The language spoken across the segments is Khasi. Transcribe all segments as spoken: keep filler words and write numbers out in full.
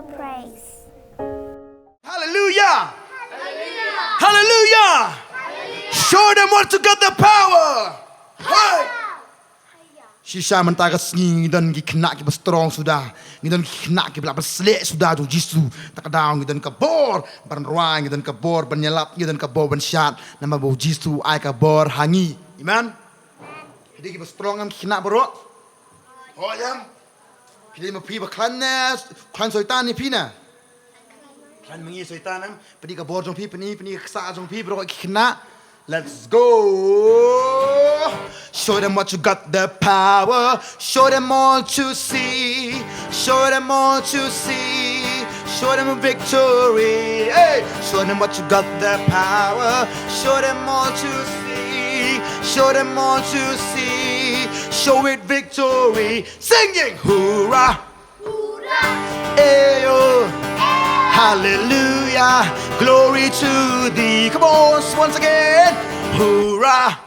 Praise. Hallelujah. Hallelujah. Show them what you got the power. Hey. Shisha mynta ka sngi ngi don ki khynnah kiba strong suda. Ngi don ki khynnah kiba la pynshlur suda jong Jisu. Ta ka daw ngi don ka bor ban rwai, ngi don ka bor ban ïalap, ngi don ka bor ban shad. Namar ba u Jisu u ai ka bor ha ngi. Amen. Phi dei kiba strong em ki khynnah baroh? Oh, ïa. Phi dei ma phi ba khlaiñ ne, khlaiñ soitan ne phi ne? Khlaiñ ma ngi soitan em. Pyni ka bor jong phi, pyni, pyni ka ksah jong phi baroh ki khynnah. Let's go. Show them what you got the power. Show them all to see. Show them all to see. Show them a victory. Hey, show them what you got the power. Show them all to see. Show them all to see. Show it victory. Singing, hoorah. Ayo. Hallelujah. Glory to thee. Come on, once again. Hoorah.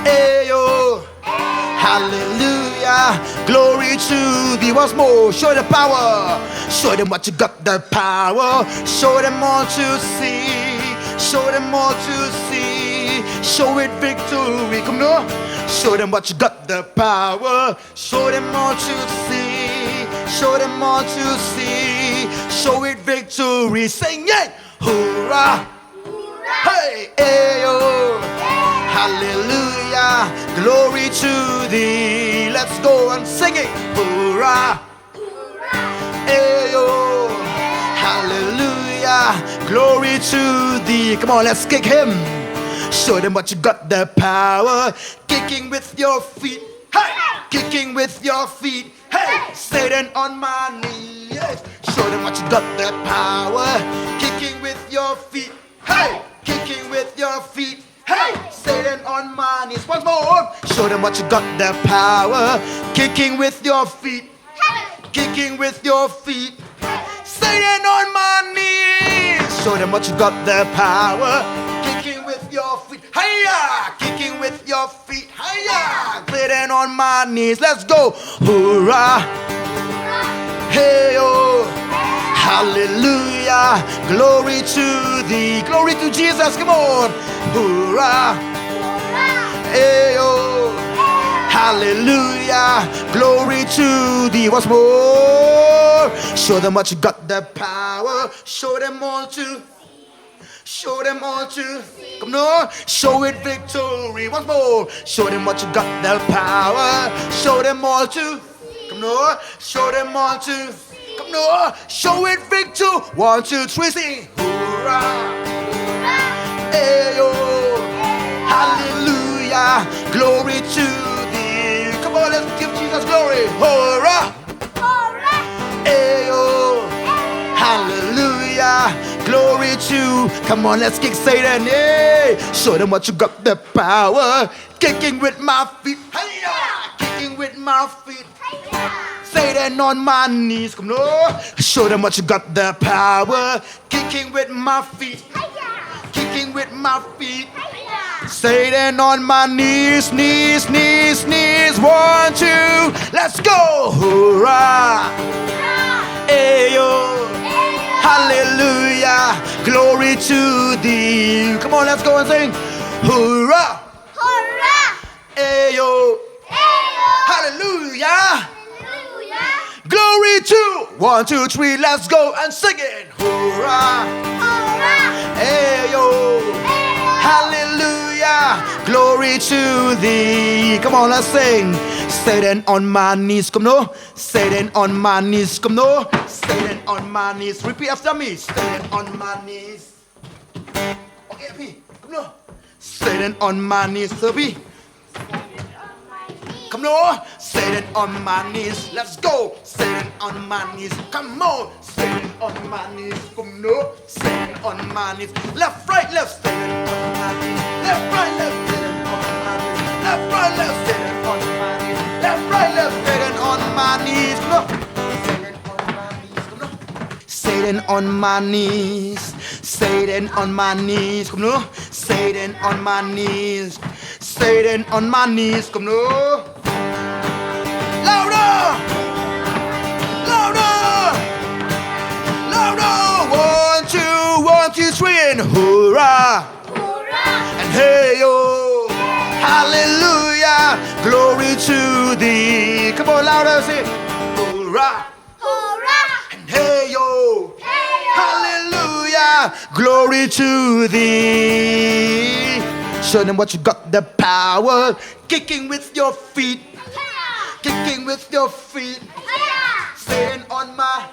Ayo. Hallelujah. Glory to thee. Once more. Show the power. Show them what you got the power. Show them all to see. Show them all to see. Show it victory. Come on. Show them what you got the power. Show them all to see. Show them all to see. Show it victory. Sing it. Hoorah. Hey, ayo. Hallelujah. Glory to thee. Let's go and sing it. Hoorah. Ayo. Hallelujah. Glory to thee. Come on, let's kick him. Show them what you got the power. Kicking with your feet. Hey. Kicking with your feet. Hey. Satan on my knees. Yes. Show them what you got the power. Kicking with your feet. Hey. Kicking with your feet. Hey. Satan on my knees. Once more. Show them what you got the power. Kicking with your feet. Kicking with your feet. Satan on my knees. Show them what you got the power. Kicking with your feet. Hiya! Kicking with your feet. Hiya! Satan on my knees. Let's go. Hoorah. Hey, oh. Hallelujah. Glory to thee. Glory to Jesus. Come on. Hoorah. Ayo. Hallelujah. Glory to thee. Once more. Show them what you got the power. Show them all to. Show them all to. Come on. Show it victory. Once more. Show them what you got the power. Show them all to. Come on. Show them all to. Come on. Show it victory. One, two, three, sing. Hoorah. Ayo. Hallelujah. Glory to thee. Come on, let's give Jesus glory. Hoorah. Ayo. Hallelujah. Glory to. Come on, let's kick Satan. Hey. Show them what you got the power. Kicking with my feet. Hiya. Kicking with my feet. Satan on my knees, come on. Show them what you got the power. Kicking with my feet. Kicking with my feet. Satan on my knees, knees, knees, knees. One, two, let's go. Hoorah. Ayo. Hallelujah. Glory to thee. Come on, let's go and sing. Hoorah. Hoorah. Ayo. Ayo. Hallelujah. Hallelujah. Glory to. One, two, three, let's go and sing it. Hoorah. Hoorah. Ayo. Ayo. Hallelujah. Glory to thee. Come on, let's sing. Satan on my knees, come no. Satan on my knees, come no. Satan on my knees. Repeat after me. Satan on my knees. Okay, P, come no. Satan on my knees, Sophie. Come no. Satan on my knees. Let's go. Satan on my knees. Come on. Satan on my knees. Come no. Satan on my knees. Left, right, left. Satan on my knees. Left, right, left. Satan on my knees. Left, right, left. Satan on my knees. Left, right, left. Satan on my knees. Come no. Satan on my knees. Come no. Satan on my knees. Satan on my knees. Come no. Satan on my knees. Satan on my knees. Come no. Louder! Louder! Glory to thee. Come on, louder, say, Hoorah. Hoorah. And hey yo. Hey yo. Hallelujah. Glory to thee. Show them what you got, the power. Kicking with your feet. Yeah. Kicking with your feet. Yeah. Saying on my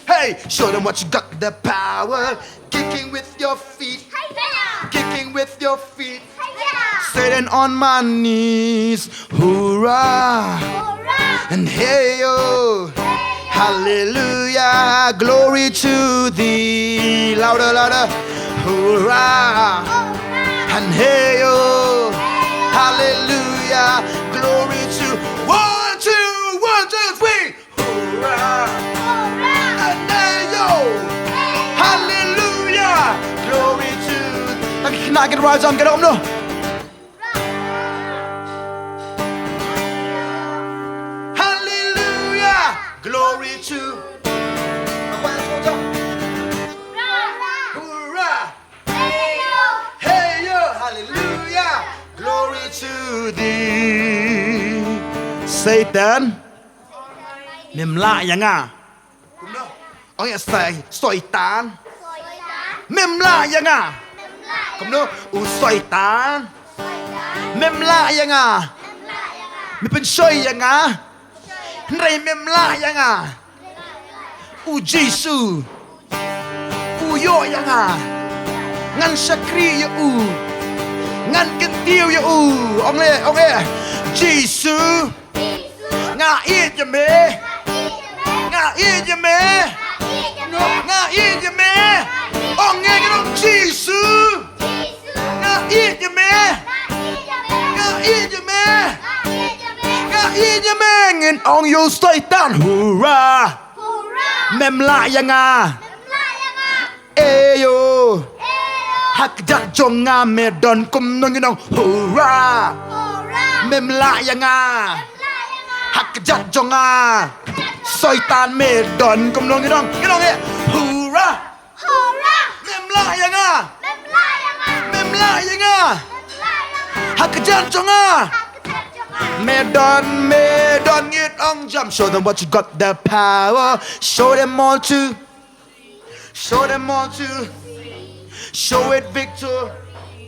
Hey, show them what you got, the power. Kicking with your feet. Hiya! Kicking with your feet. Hiya! Sitting on my knees. Hoorah! Hoorah! And hey yo! Hey yo! Hallelujah! Glory to thee. Louder, louder. Hoorah! Hoorah! And hey yo! Hey yo! Hallelujah! Glory to one, two, one, two, three. Hoorah! Hoorah! And hey yo! Hey yo! Hallelujah! Glory to. Tang ki khynnah kin rise up, get up, no? Hallelujah! Glory to. Hoorah! Hey yo! Hey yo! Hallelujah! Glory to thee. Satan. Mem lah ïa nga. Kumno? Ong ïa Sai-, Soitan. Mem lah ïa nga. Kumno? U Soitan. Mem lah ïa nga. Me pynshoi ïa nga. Hynrei mem lah ïa nga. U Jisu. U ïoh ïa nga. Ngan shakri ïa u. Ngan kyntiew ïa u. Ong le, ong e. Jisu. Nga ïeit ïa me. Nga ïeit ïa me. Nga ïeit ïa me. Ong e, ngan ong Jisu. Nga ïeit ïa me. Nga ïeit ïa me. Nga ïeit ïa me. Ngin ong ïa u Soitan. Hoorah. Mem lah ïa nga. Ayo. Ha kjat jong nga me don kumno, ngin ong hoorah. Mem lah ïa nga. Ha kjat jong nga. Soitan me don kumno, ngin ong, ngin ong e. Hoorah. Mem lah ïa nga. Mem lah ïa nga. Ha kjat jong nga. Me don, me don, ngin ong jam. Show them what you got, the power. Show them all to. Show them all to. Show it victor.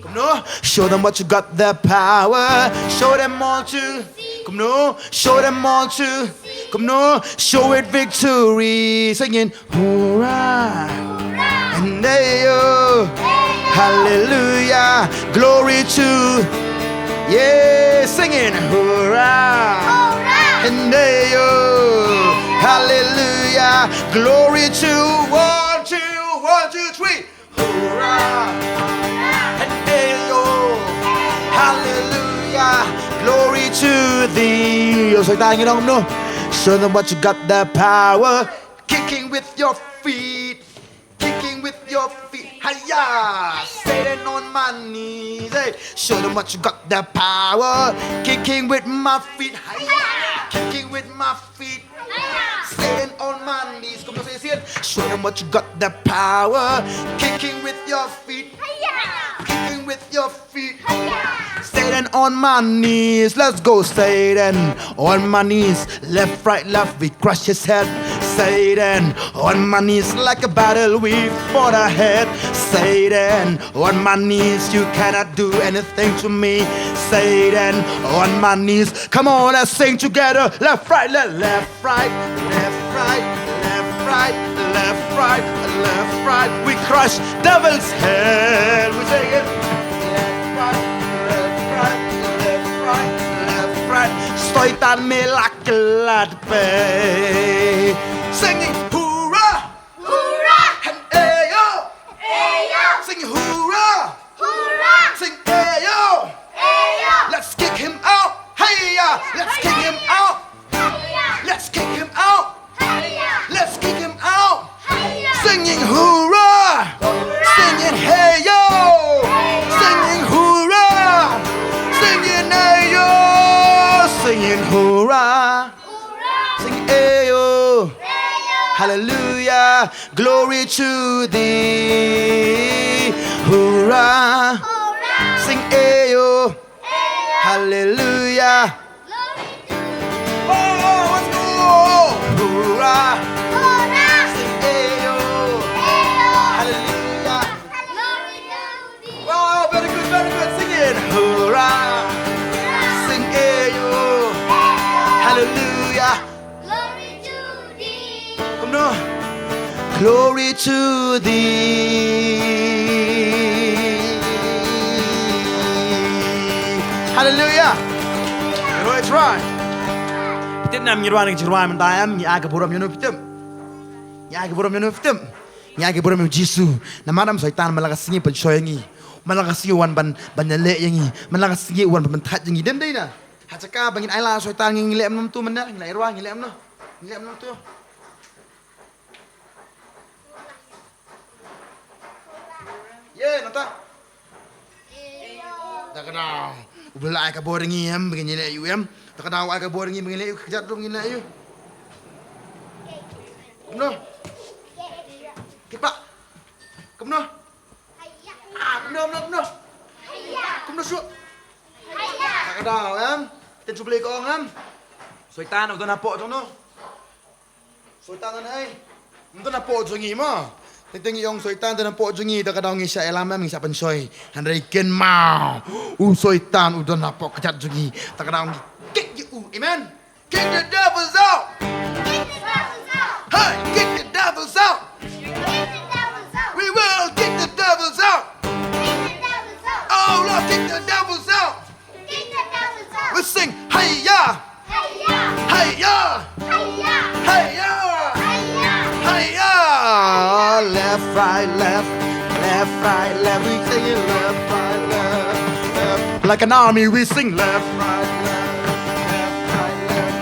Kumno. Show them what you got, the power. Show them all to. Kumno. Show them all to. Kumno. Show it victory. Singing. Hoorah. And ayo. Hallelujah. Glory to. Yeah, singing. Hoorah. And ayo. Hallelujah. Glory to. One, two, one, two, three. Hoorah. And ayo. Hallelujah. Glory to thee. Yo, Soitan, ngin ong kumno. Show them what you got, the power. Kicking with your feet. Kicking with your feet. Hiya. Sitting on my knees. Hey. Show them what you got, the power. Kicking with my feet. Hiya. Kicking with my feet. Sitting on my knees. Kumno, say, say it. Show them what you got, the power. Kicking with your feet. Kicking with your feet. Sitting on my knees. Let's go, Satan. On my knees. Left, right, left. We crush his head. Satan. On my knees like a battle we fought ahead. Satan. On my knees. You cannot do anything to me. Satan. On my knees. Come on, let's sing together. Left, right, left, left, right, left, right, left, right, left, right, left, right. We crush devil's head. We sing it. Left, right, left, right, left, right, left, right. Soitan me la kylla dpei. Singing hoorah. Hoorah! And ayo! Ayo! Sing hoorah! Hoorah! Sing ayo! Ayo! Let's kick him out! Hiya! Let's kick him out! Hiya! Let's kick him out! Hiya! Let's kick him out! Hiya! Singing hoorah! Hoorah! Singing hey yo! Hey yo! Singing hoorah! Singing hey yo! Singing hoorah! Sing ayo. Hallelujah. Glory to thee. Hoorah. Sing ayo. Hallelujah. Oh, let's go. Hoorah. Hoorah. Sing ayo. Ayo. Hallelujah. Glory to thee. Wow, very good, very good. Sing it. Hoorah. Hoorah. Sing ayo. Ayo. Hallelujah. Glory to thee. Kumno? Glory to thee. Hallelujah. Right, right. Phi tip ne em ngi rwai ne ka jingrwai mynta em, ngi ai ka burom ïa uno phi tip. Ngi ai ka burom ïa uno phi tip. Ngi ai ka burom ïa u Jisu. Namar em Soitan man la ka sngi pynshoi ïa ngi. Man la ka sngi wan ban, ban ïaleh ïa ngi. Man la ka sngi wan ban thait ïa ngi. Dei ne em dei na? Ha jaka ba ngin ai la Soitan ngi, ngi leh kumno mynta, ngi la rwai ngi leh kumno? Ngi leh kumno mynta? Ye, nangta. Da ka dang. U Blei u la ai ka bor ïa ngi em, ba ngin ïaleh ïa u em. Da ka dang u ai ka bor ïa ngi ba ngin ïaleh ïa u, ka kjat ruh ngin ïaleh ïa u. Kumno? Kipa. Kumno? Ah, kumno, kumno, kumno? Kumno shuh? Da ka dang em. Ten shu Blei ka ong em. Soitan u don hapoh jong no. Soitan don ei? Ym don hapoh jong ngi mo. Teng teng ngi ong Soitan don hapoh jong ngi, da ka dang ngi shah ïalam em, ngi shah pynshoi. Hynrei kynmaw, u Soitan u don hapoh kjat jong ngi. Da ka dang ngi kick ïa u. Amen. Kick the devils out. Kick the devils out. Hey, kick the devils out. Kick the devils out. We will kick the devils out. Kick the devils out. Oh Lord, kick the devils out. Kick the devils out. We sing, hey ya. Hey ya. Hey ya. Hey ya. Hey ya. Hey ya. Hey ya. Left, right, left. Left, right, left. We sing it left, right, left, left. Like an army, we sing left, right, left. Left, right, left.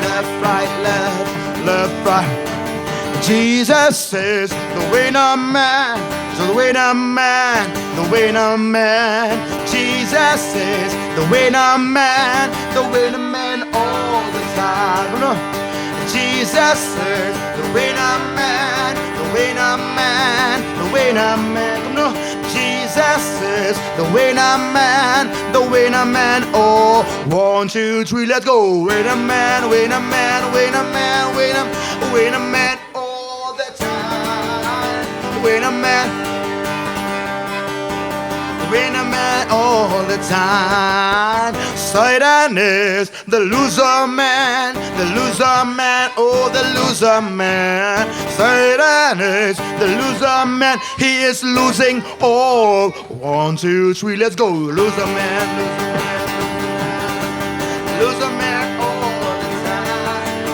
Left, right, left. Left, right. Jesus is the winner man. So the winner man, the winner man. Jesus is the winner man, the winner man all the time. No. Jesus is the winner man, the winner man, the winner man. No. Jesus is the winner man, the winner man. Oh, one, two, three, let's go. Winner man, winner man, winner man, winner, winner man all the time. Winner man, winner man all the time. Satan is the loser man, the loser man, oh, the loser man. Satan is the loser man, he is losing all. One, two, three, let's go. Loser man, loser man, loser man all the time.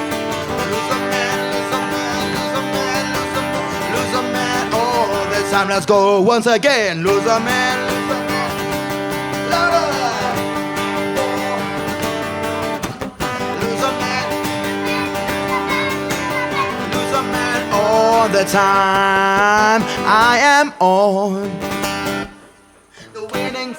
Loser man, loser man, loser man, loser man, loser man all the time. Let's go once again. Loser man, loser man, louder. Loser man. Loser man all the time. I am on the winning,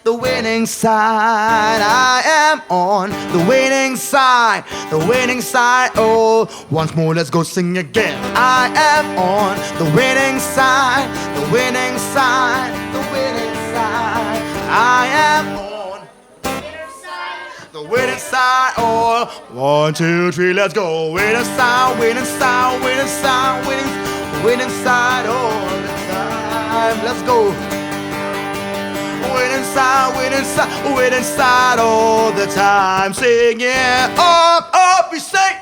the winning side. I am on the winning side. The winning side. Oh, once more, let's go sing again. I am on the winning side. The winning side. The winning side. I am on the winning side, oh, one, two, three, let's go. Winning side, winning side, winning side, winning, winning side all the time. Let's go. Winning side, winning side, winning side all the time. Sing it up, up, we say.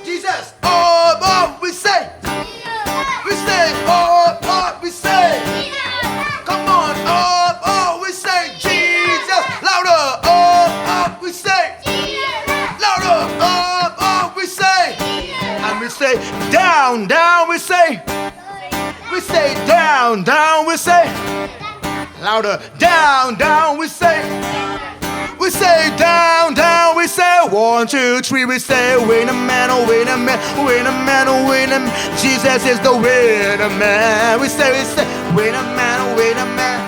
Jesus, up, up, we say. We say, up, up, we say. Come on, up, up, we say. Jesus, louder, up, up, we say. Louder, up, up, we say. And we say, down, down, we say. We say, down, down, we say. Louder. Down, down, we say. We say, down, down, we say. One, two, three, we say, winner man, oh, winner man, winner man, oh, winner man. Jesus is the winner man. We say, we say, winner man, oh, winner man,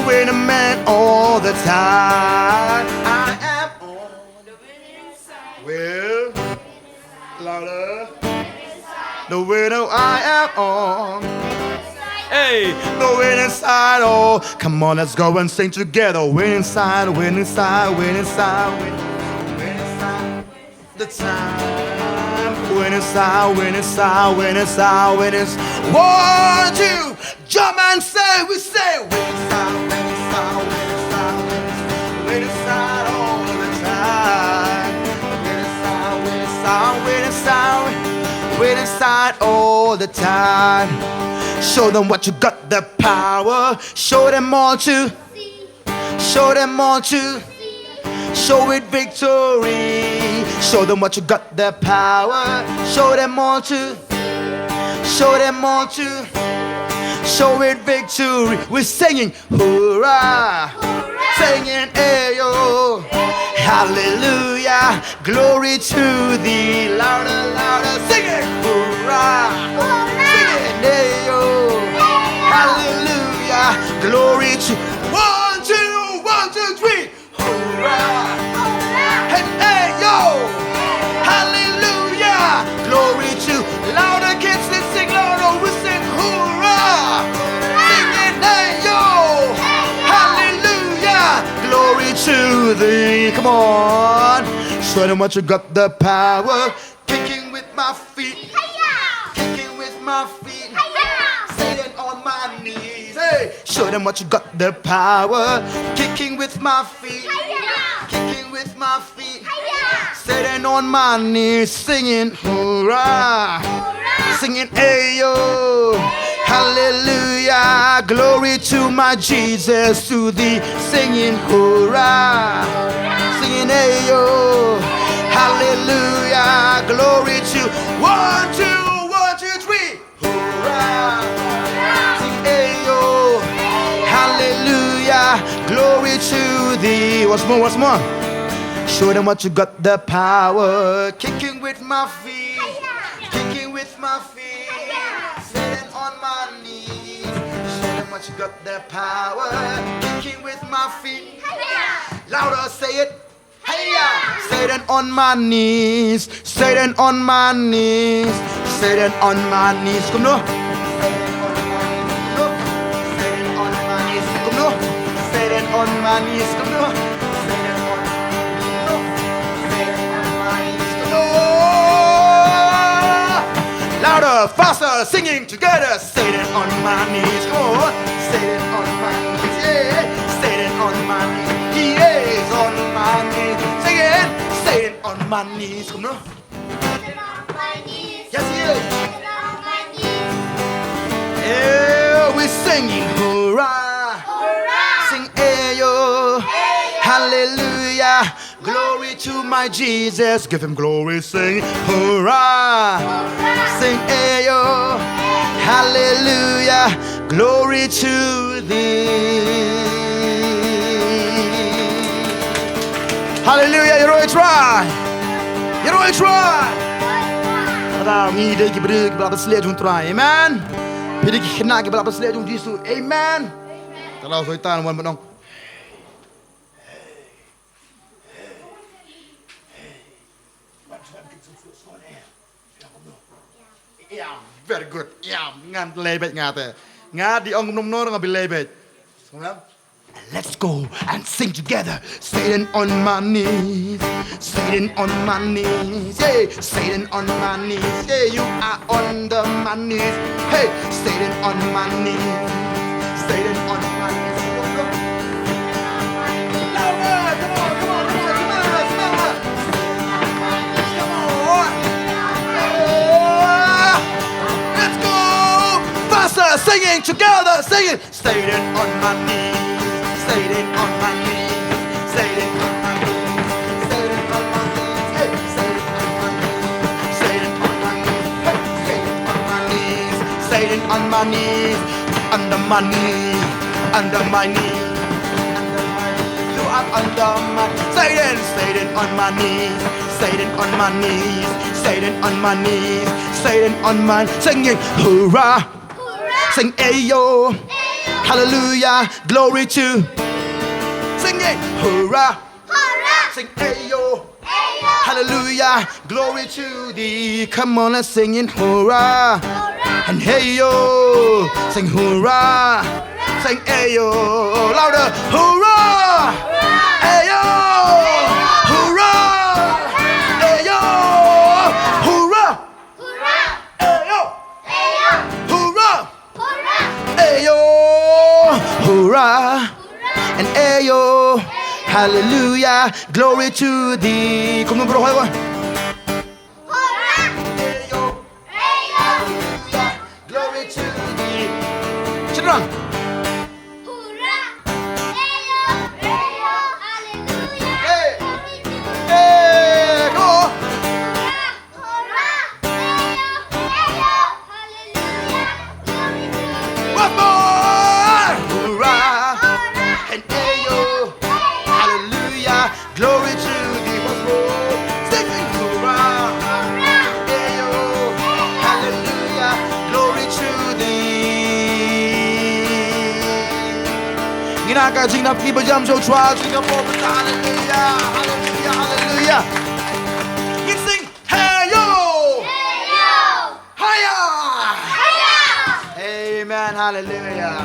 winner man all the time. I am on the winning side. Well, louder. The winner I am on. Hey, the winning side, oh, come on, let's go and sing together. Winning side, winning side, winning side, winning, winning side. The time, winning side, winning side, winning side, winning s-, one, two, jump and say, we say, winning side, winning side, winning side, winning side, winning side all the time. Winning side, winning side, winning side, winning side all the time. Show them what you got, the power. Show them all to. Show them all to. Show it victory. Show them what you got, the power. Show them all to. Show them all to. Show it victory. We're singing hoorah. Singing ayo. Hallelujah. Glory to thee. Louder, louder. Sing it. Hoorah. Sing it. Ayo. Hallelujah. Glory to. One, two, one, two, three. Hoorah. Hey, hey, yo. Hallelujah. Glory to. Louder, kids, let's sing louder. We sing hoorah. Sing it, hey, yo. Hallelujah. Glory to thee. Come on. Show them what you got, the power. Kicking with my feet. Kicking with my feet. Satan on my knees. Hey, show them what you got, the power. Kicking with my feet. Kicking with my feet. Satan on my knees, singing hoorah. Singing ayo. Hallelujah. Glory to my Jesus, to thee. Singing hoorah. Singing ayo. Hallelujah. Glory to. One, two, one, two, three. Hoorah. Sing ayo. Hallelujah. Glory to thee. Once more, once more. Show them what you got, the power. Kicking with my feet. Kicking with my feet. Satan on my knees. Show them what you got, the power. Kicking with my feet. Louder, say it. Hiya! Satan on my knees. Satan on my knees. Satan on my knees. Kumno? Satan on my knees. Kumno? Satan on my knees. Kumno? Satan on my knees. Kumno? Satan on my knees. Kumno? Louder, faster, singing together. Satan on my knees. Come on. Satan on my knees. Yeah. Satan on my knees. He is on my knees. Sing it. Satan on my knees. Kumno? Yes, he is. Yeah, we're singing hoorah. Sing ayo. Hallelujah. Glory to my Jesus. Give him glory. Sing hoorah. Sing ayo. Hallelujah. Glory to thee. Hallelujah. Ïaroh ïa U Trai. Ïaroh ïa U Trai. Ngi dei ki briew kiba la pynshlur jong U Trai. Amen. Phi dei ki khynnah kiba la pynshlur jong U Jisu. Amen. Te la u Soitan u wan ban ong. Yeah, very good. Yeah, ngan leh beit nga te. Nga dei ong kumno kumno nga bi leh beit. Let's go and sing together. Satan on my knees. Satan on my knees. Yeah, Satan on my knees. Yeah, you are on the my knees. Hey, Satan on my knees. Satan on my knees. Louder! Come on, come on, come on, come on, come on. Come on. Yeah. Let's go. Faster, singing together, singing. Satan on my knees. Satan on my knees. Satan on my knees. Satan on my knees. Hey, Satan on my knees. Satan on my knees. Hey, Satan on my knees. Satan on my knees. Under my knee. Under my knee. Under my knee. You are under my Satan. Satan on my knees. Satan on my knees. Satan on my knees. Satan on my singing. Hoorah. Sing ayo. Hallelujah. Glory to. Sing it. Hoorah. Sing ayo. Hallelujah. Glory to thee. Come on, let's sing it. Hoorah. And hey yo, sing hoorah, sing ayo, louder, hoorah, ayo, hoorah, ayo, hoorah, ayo, hoorah, ayo, hoorah, and ayo, hallelujah, glory to thee. Kumno bro, hai wa. Hoorah! Hey yo! Hey yo! Hallelujah! Glory to thee! Children! Hoorah! Hey yo! Hey yo! Hallelujah! Hey! Glory to thee! Hey! Come on! Hoorah! Hoorah! Hey yo! Hey yo! Hallelujah! Glory to thee! Once more! Hoorah! Hoorah! And hey yo! Hey yo! Hallelujah! Glory to thee once more. Singing hoorah. Hoorah. Hey yo. Hey yo. Hallelujah. Glory to thee. Ngin ai ka jingnap ki ba jam sha U Trai, jingkyrpad. Hallelujah. Hallelujah. Hallelujah. Ngin sing hey yo. Hey yo. Haya. Haya. Amen. Hallelujah.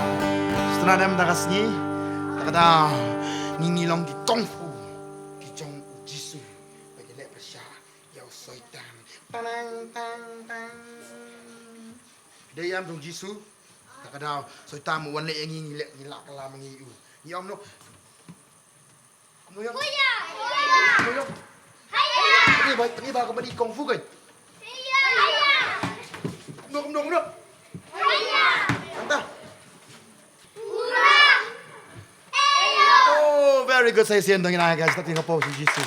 Sngewthuh ne em da ka sngi. Da ka daw ngin ïa long ki kung fu ki jong U Jisu. Ba ïaleh pyrshah ïa u Soitan. Tang tang tang. Dei ïa u Jisu. Da ka daw Soitan mo wan leh ïa ngi, ngi leh, ngi lah ka lam ngi u. Ngi ong no. Kumno ïa? Kumno ïa? Tang ba, tang ba ka ba di kung fu kan. Kumno, kumno, kumno. Anta. Oh, very good. Sa shisien to ngin ai ka jingkyrpad ha U Jisu.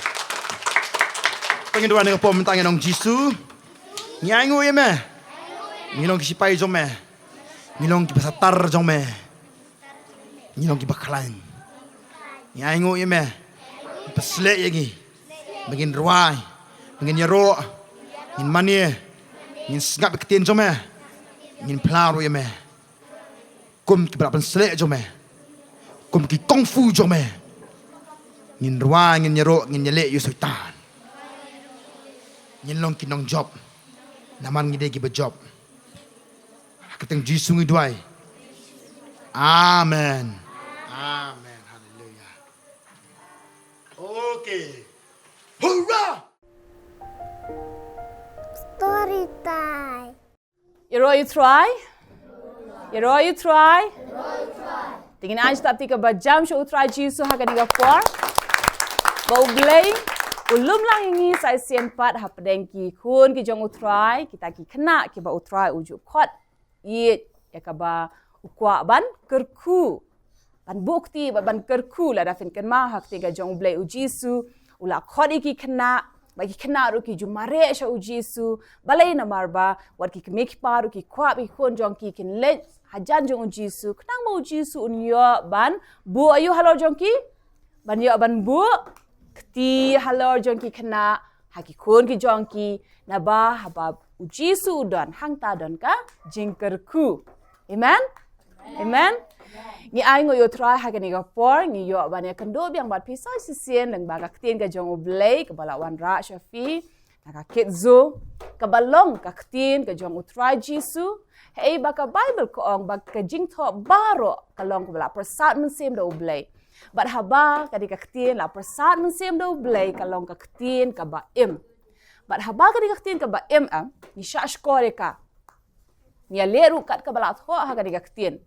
To ngin duwai ha U Jisu. Ngi ainguh ïa me. Ngi long ki shipai jong me. Ngi long ki ba satar jong me. Ngi long ki ba khlaiñ. Ngi ainguh ïa me. Pynshlei ïa ngi. Ba ngin rwai. Ba ngin ïaroh. Ngin mane. Ngin sngap ïa ka ktien jong me. Ngin phla ruh ïa me. Kum ki ba la pynshlei jong me. Kum ki kung fu jong me. Ngin rwai, ngin ïaroh, ngin ïaleh ïa u Soitan. Ngin long ki nongjop. Namar ngi dei ki ba jop. Ha ka kyrteng Jisu ngi duwai. Amen. Amen. Hallelujah. Okay. Hoorah! Story time. Ïaroh ïa U Trai. Ïaroh ïa U Trai. Te ngin ai stad ïa ka ba jam sha U Trai Jisu ha kane ka por. Ba U Blei u lum lang ïa ngi sa shisien pat hapdeng ki khun ki jong U Trai, kita ki khynnah ki ba U Trai u ju khot ïa, ïa ka ba u kwah ban kyrkhu. Ban buh kti bad ban kyrkhu. Lada phin kynmaw ha ka ktien ka jong U Blei, U Jisu u la khot ïa ki khynnah, bad ki khynnah ruh ki ju mareh sha U Jisu. Balei? Namar ba wat ki kmie ki kpa ruh ki kwah ba ki khun jong ki kin leit hajan jong U Jisu, khnang ba U Jisu un ïoh ban buh aïu halor jong ki? Ban ïoh ban buh kti halor jong ki khynnah, ha ki khun ki jong ki, naba haba U Jisu u don, hangta don ka jingkyrkhu. Amen? Amen? Ngi ainguh ïa U Trai ha kane ka por, ngi ïoh ban ïakynduh biang bad phi sa shisien lyngba ka ktien ka jong U Blei, ka ba la wanrah sha phi na ka Kit Zo, ka ba long ka ktien ka jong U Trai Jisu. Hei ba ka Baibl ka ong ba ka jingthoh baroh ka long ka ba la pyrsad mynsiem da U Blei. Bad haba kane ka ktien la pyrsad mynsiem da U Blei, ka long ka ktien ka ba im. Bad haba kane ka ktien ka ba im, em, ngi shah shkor ïa ka. Ngi ïa leh ruh kat ka ba la thoh ha kane ka ktien.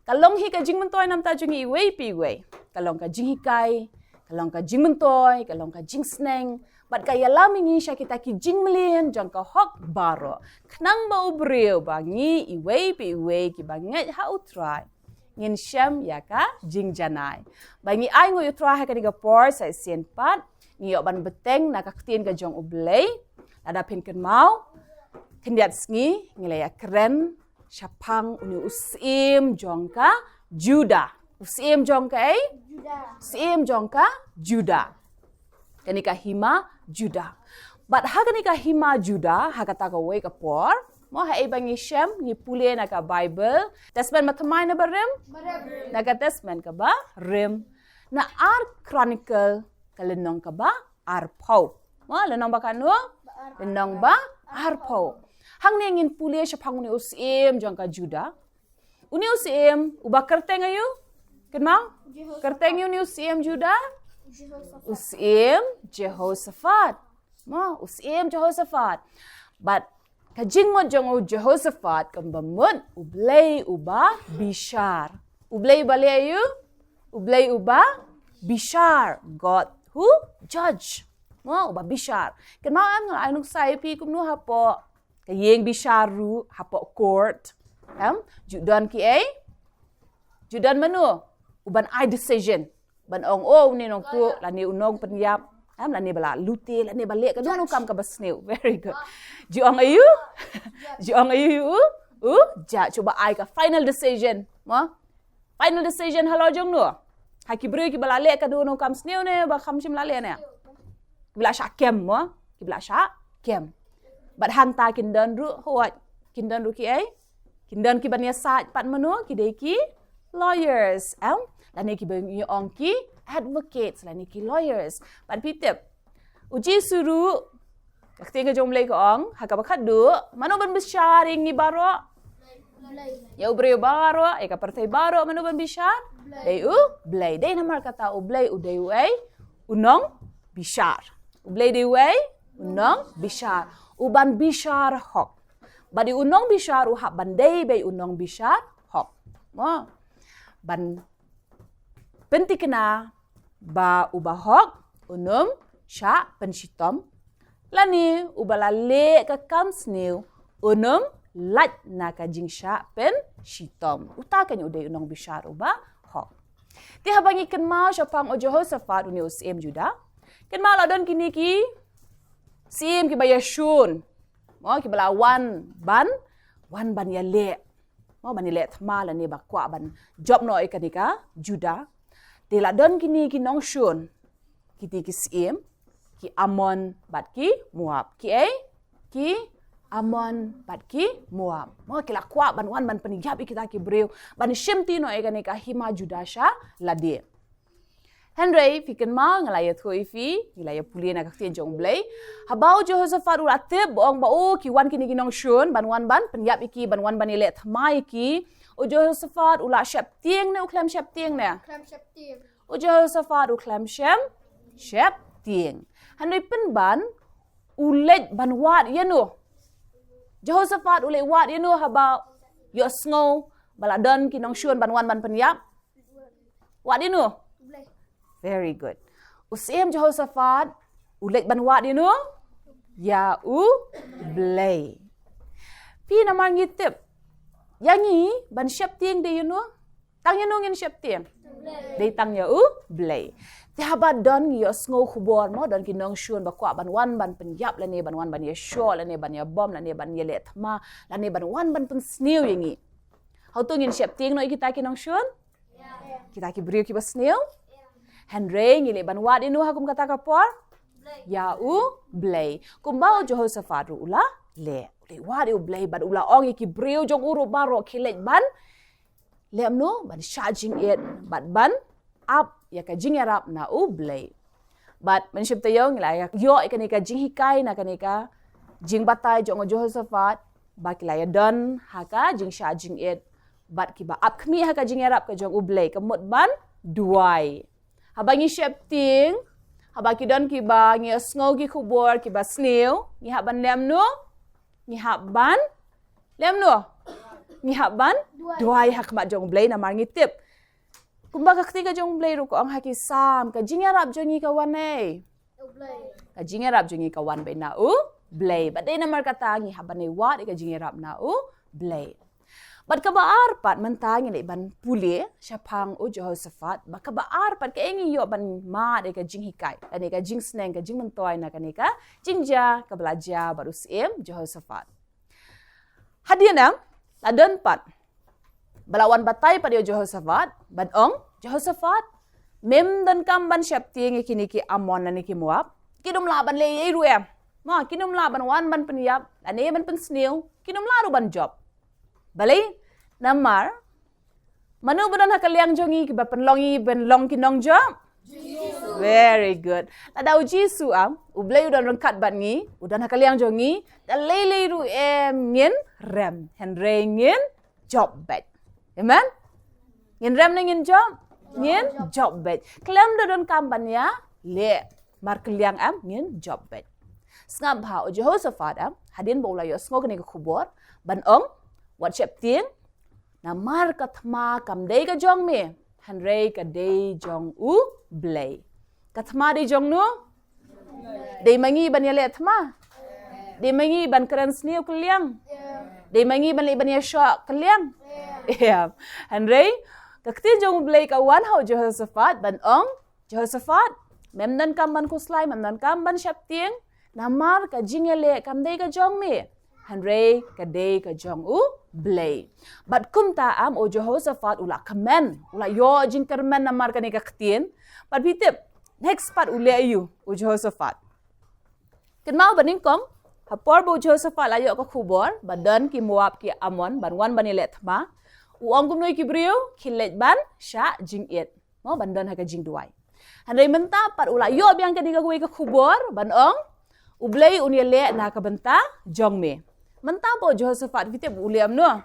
Ka long hi ka jingmyntoi namar jong ngi iwei pa iwei. Ka long ka jinghikai, ka long ka jingmyntoi, ka long ka jingsneng. Bad ka ïalam ïa ngi sha kita ki jingmlien jong ka hok baroh. Khnang ba u briew, ba ngi iwei pa iwei ki ba ngeit ha U Trai, ngin shem ïa ka jingjanai. Ba ngi ainguh ïa U Trai ha kane ka por sa shisien pat, ngi ïoh ban bteng na ka ktien ka jong U Blei. Lada phin kynmaw, khyndiat sngi ngi la ïa kren shaphang une u syiem jong ka Judah. U syiem jong ka ei? Judah. Syiem jong ka Judah. Kane ka hima Judah. Bad ha kane ka hima Judah, ha kata kawei ka por, mo, ha ei ba ngi shem, ngi pule na ka Baibl, Testament Bathymmai na barim? Barim. Na ka Testament ka barim. Na Ar Chronicle ka lynnong ka ba arphew. Mo, lynnong ba katno? Lynnong ba arphew. Hangne ngin pule shaphang une u syiem jong ka Judah. Une u syiem uba kyrteng aïu? Kynmaw? Kyrteng aïu une u syiem Judah? U syiem Jehoshaphat. Mo, u syiem Jehoshaphat. Bad ka jingmut jong u Jehoshaphat kumba mut, U Blei uba bishar. U Blei uba leh aïu? U Blei uba bishar. God who judge. Mo, uba bishar. Kynmaw em, nga la ai nuksa ïa phi kumno hapoh ka ïing bishar ruh, hapoh court. Em, ju don kiei? Ju don mano uban ai decision, ban ong, oh, une nongtuh, lane u nongpynïap, em, lane ba la lute, lane ba leh kano kano ka kam kaba sniew. Very good. Ju ong aïu? Ju ong aïu? U judge, uba ai ka final decision. Mo? Final decision halor jong no? Ha ki briew kiba la leh kano kano ka kam sniew ne ba kham shym la leh ne? Kiba la shah kem, mo? Kiba la shah kem. Bad hangta kin don ruh, hooid, kin don ruh kiei? Kin don kiban ïasaid pat, mano? Ki dei ki lawyers, em? Lane kiba ngi ong ki advocates, lane ki lawyers. Bad phi tip, u Jisu ruh, ka ktien ka jong U Blei ka ong ha kaba khatduh, mano ban bishar ïa ngi baroh? Ïa u briew baroh, ïa ka pyrthei baroh, mano ban bishar? Dei U Blei. Dei namar kata U Blei u dei uei? U nongbishar. U Blei dei uei? U nongbishar. Uban bishar hok. Bad dei u nongbishar u hap ban dei beit u nongbishar hok. Mo? Ban pynthikna ba uba hok un ym shah pynshitom, lane uba la leh ka kam sniew un ym lait na ka jingshah pynshitom. Uta kane u dei u nongbishar uba hok. Te haba ngi kynmaw shaphang u Jehoshaphat, une u syiem Judah, kynmaw la don kine ki syiem kiba ïashun, mo, kiba la wan ban, wan ban ïaleh, mo, ban ïaleh thma lane ba kwah ban jop noh ïa kane ka Judah. Te la don kine ki nongshun, kiti ki syiem, ki Ammon bad ki Moab. Kiei? Ki Ammon bad ki Moab. Mo, ki la kwah ban wan ban pynïap ïa kita ki briew, ban shimti noh ïa kane ka hima Judah sha lade. Hynrei phi kynmaw, nga la ïathuh ïa phi, ngi la ïapule na ka ktien jong U Blei, haba u Jehoshaphat u la tip ba ong ba, oh, ki wan kine ki nongshun ban wan ban pynïap ïa ki, ban wan ban ïaleh thma ïa ki, u Jehoshaphat u la sheptieng ne u khlem sheptieng ne? Khlem sheptieng. U Jehoshaphat u khlem shem sheptieng. Hynrei pynban u leit ban wad ïa no? Jehoshaphat u leit wad ïa no haba ïohsngew ba la don ki nongshun ban wan ban pynïap? Wad ïa no? Very good. U syiem Jehoshaphat u leit ban wad ïa no? Ïa U Blei. Phi, namar ngi tip, ïa ngi ban sheptieng dei ïa no? Tang ïa no ngin sheptieng? Dei tang ïa U Blei. Te haba don, ngi ïohsngew khubor, mo, don ki nongshun ba kwah ban wan ban pynïap lane ban wan ban ïashoh lane ban ïabom lane ban ïaleh thma lane ban wan ban pynsniew ïa ngi, hato ngin sheptieng noh ïa kita ki nongshun? Kita ki briew kiba sniew? Hynrei ngi leit ban wad ïa no ha kum kata ka por? Ïa U Blei. Kumba u Jehoshaphat ruh u la leh, u leit wad ïa U Blei bad u la ong ïa ki briew jong u ruh baroh, khie leit ban leh kumno? Ban shah jingit bad ban ap ïa ka jingïarap na U Blei. Bad mynshwa taïew ngi la ïoh ïa kane ka jinghikai na kane ka jingbatai jong u Jehoshaphat, ba ki la ïadon ha ka jingshah jingit bad kiba ap khmih ha ka jingïarap ka jong U Blei, ka mut ban duwai. Haba ngi sheptieng, haba ki don kiba ngi ïohsngew ki khubor kiba sniew, ngi hap ban leh kumno? Ngi hap ban leh kumno? Ngi hap ban duwai ha khmat jong U Blei namar ngi tip, kumba ka ktien ka jong U Blei ruh ka ong ha ki Salm, ka jingïarap jong ngi ka wan naei? Ka jingïarap jong ngi ka wan beit na U Blei. Bad dei namar kata ngi hap ban ïawad ïa ka jingïarap na U Blei. Bad kaba ar pat, mynta ngi leit ban pule shaphang u Jehoshaphat, ba kaba ar pat kaei ngi ïoh ban mad ïa ka jinghikai lane ka jingsneng, ka jingmyntoi na kane ka jingjia kaba la jia bad u syiem Jehoshaphat. Hadien em, la don pat ba la wan batai pat ïa u Jehoshaphat bad ong, Jehoshaphat, mem donkam ban sheptieng ïa kine ki Ammon lane ki Moab. Kim lah ban leh ei ei ruh em. Ma, kim lah ban wan ban pynïap lane ban pynsniew, kim lah ruh ban jop. Balei? Namar mano ba don ha ka liang jong ngi, kiba pynlong ngi ban long ki nongjop? Very good. Lada u Jisu em, u Blei u don ryngkat bad ngi, u don ha ka liang jong ngi, da lei lei ruh em ngin rem. Hynrei ngin jop beit. Amen? Ngin rem ne ngin jop? Ngin jop beit. Khlem da donkam ban ïaleh markylliang em ngin jop beit. Sngap bha u Jehoshaphat em, hadien ba u la ïohsngew kane ka khubor, ban ong, wat sheptieng, namar ka thma kam dei ka jong me, hynrei ka dei jong u Blei. Ka thma dei jong no? Dei ma ngi ban ïaleh thma? Dei ma ngi ban kren sniew kylliang? Dei ma ngi ban leh ban ïashoh kylliang? Ïa. Hynrei ka ktien jong u Blei ka wan ha u Jehoshaphat ban ong, Jehoshaphat, mem donkam ban khuslai, mem donkam ban sheptieng, namar ka jingïaleh kam dei ka jong me, hynrei ka dei ka jong u Blei. Bad kumta em u Jehoshaphat u la kmen, u la ïoh jingkyrmen namar kane ka ktien. Bad phi tip, next pat u leh aïu u Jehoshaphat? Kynmaw ba nyngkong, ha por ba u Jehoshaphat la ïoh ka khubor ba don ki Moab ki Ammon ban wan ban ïaleh thma, u ong kumno ïa ki briew? Khie leit ban shah jingit. Mo, ban don ha ka jingduwai. Hynrei mynta pat u la ïoh biang kane kawei ka khubor ban ong, u Blei un ïaleh na ka bynta jong me. Mynta pat u Jehoshaphat, phi tip u leh kumno?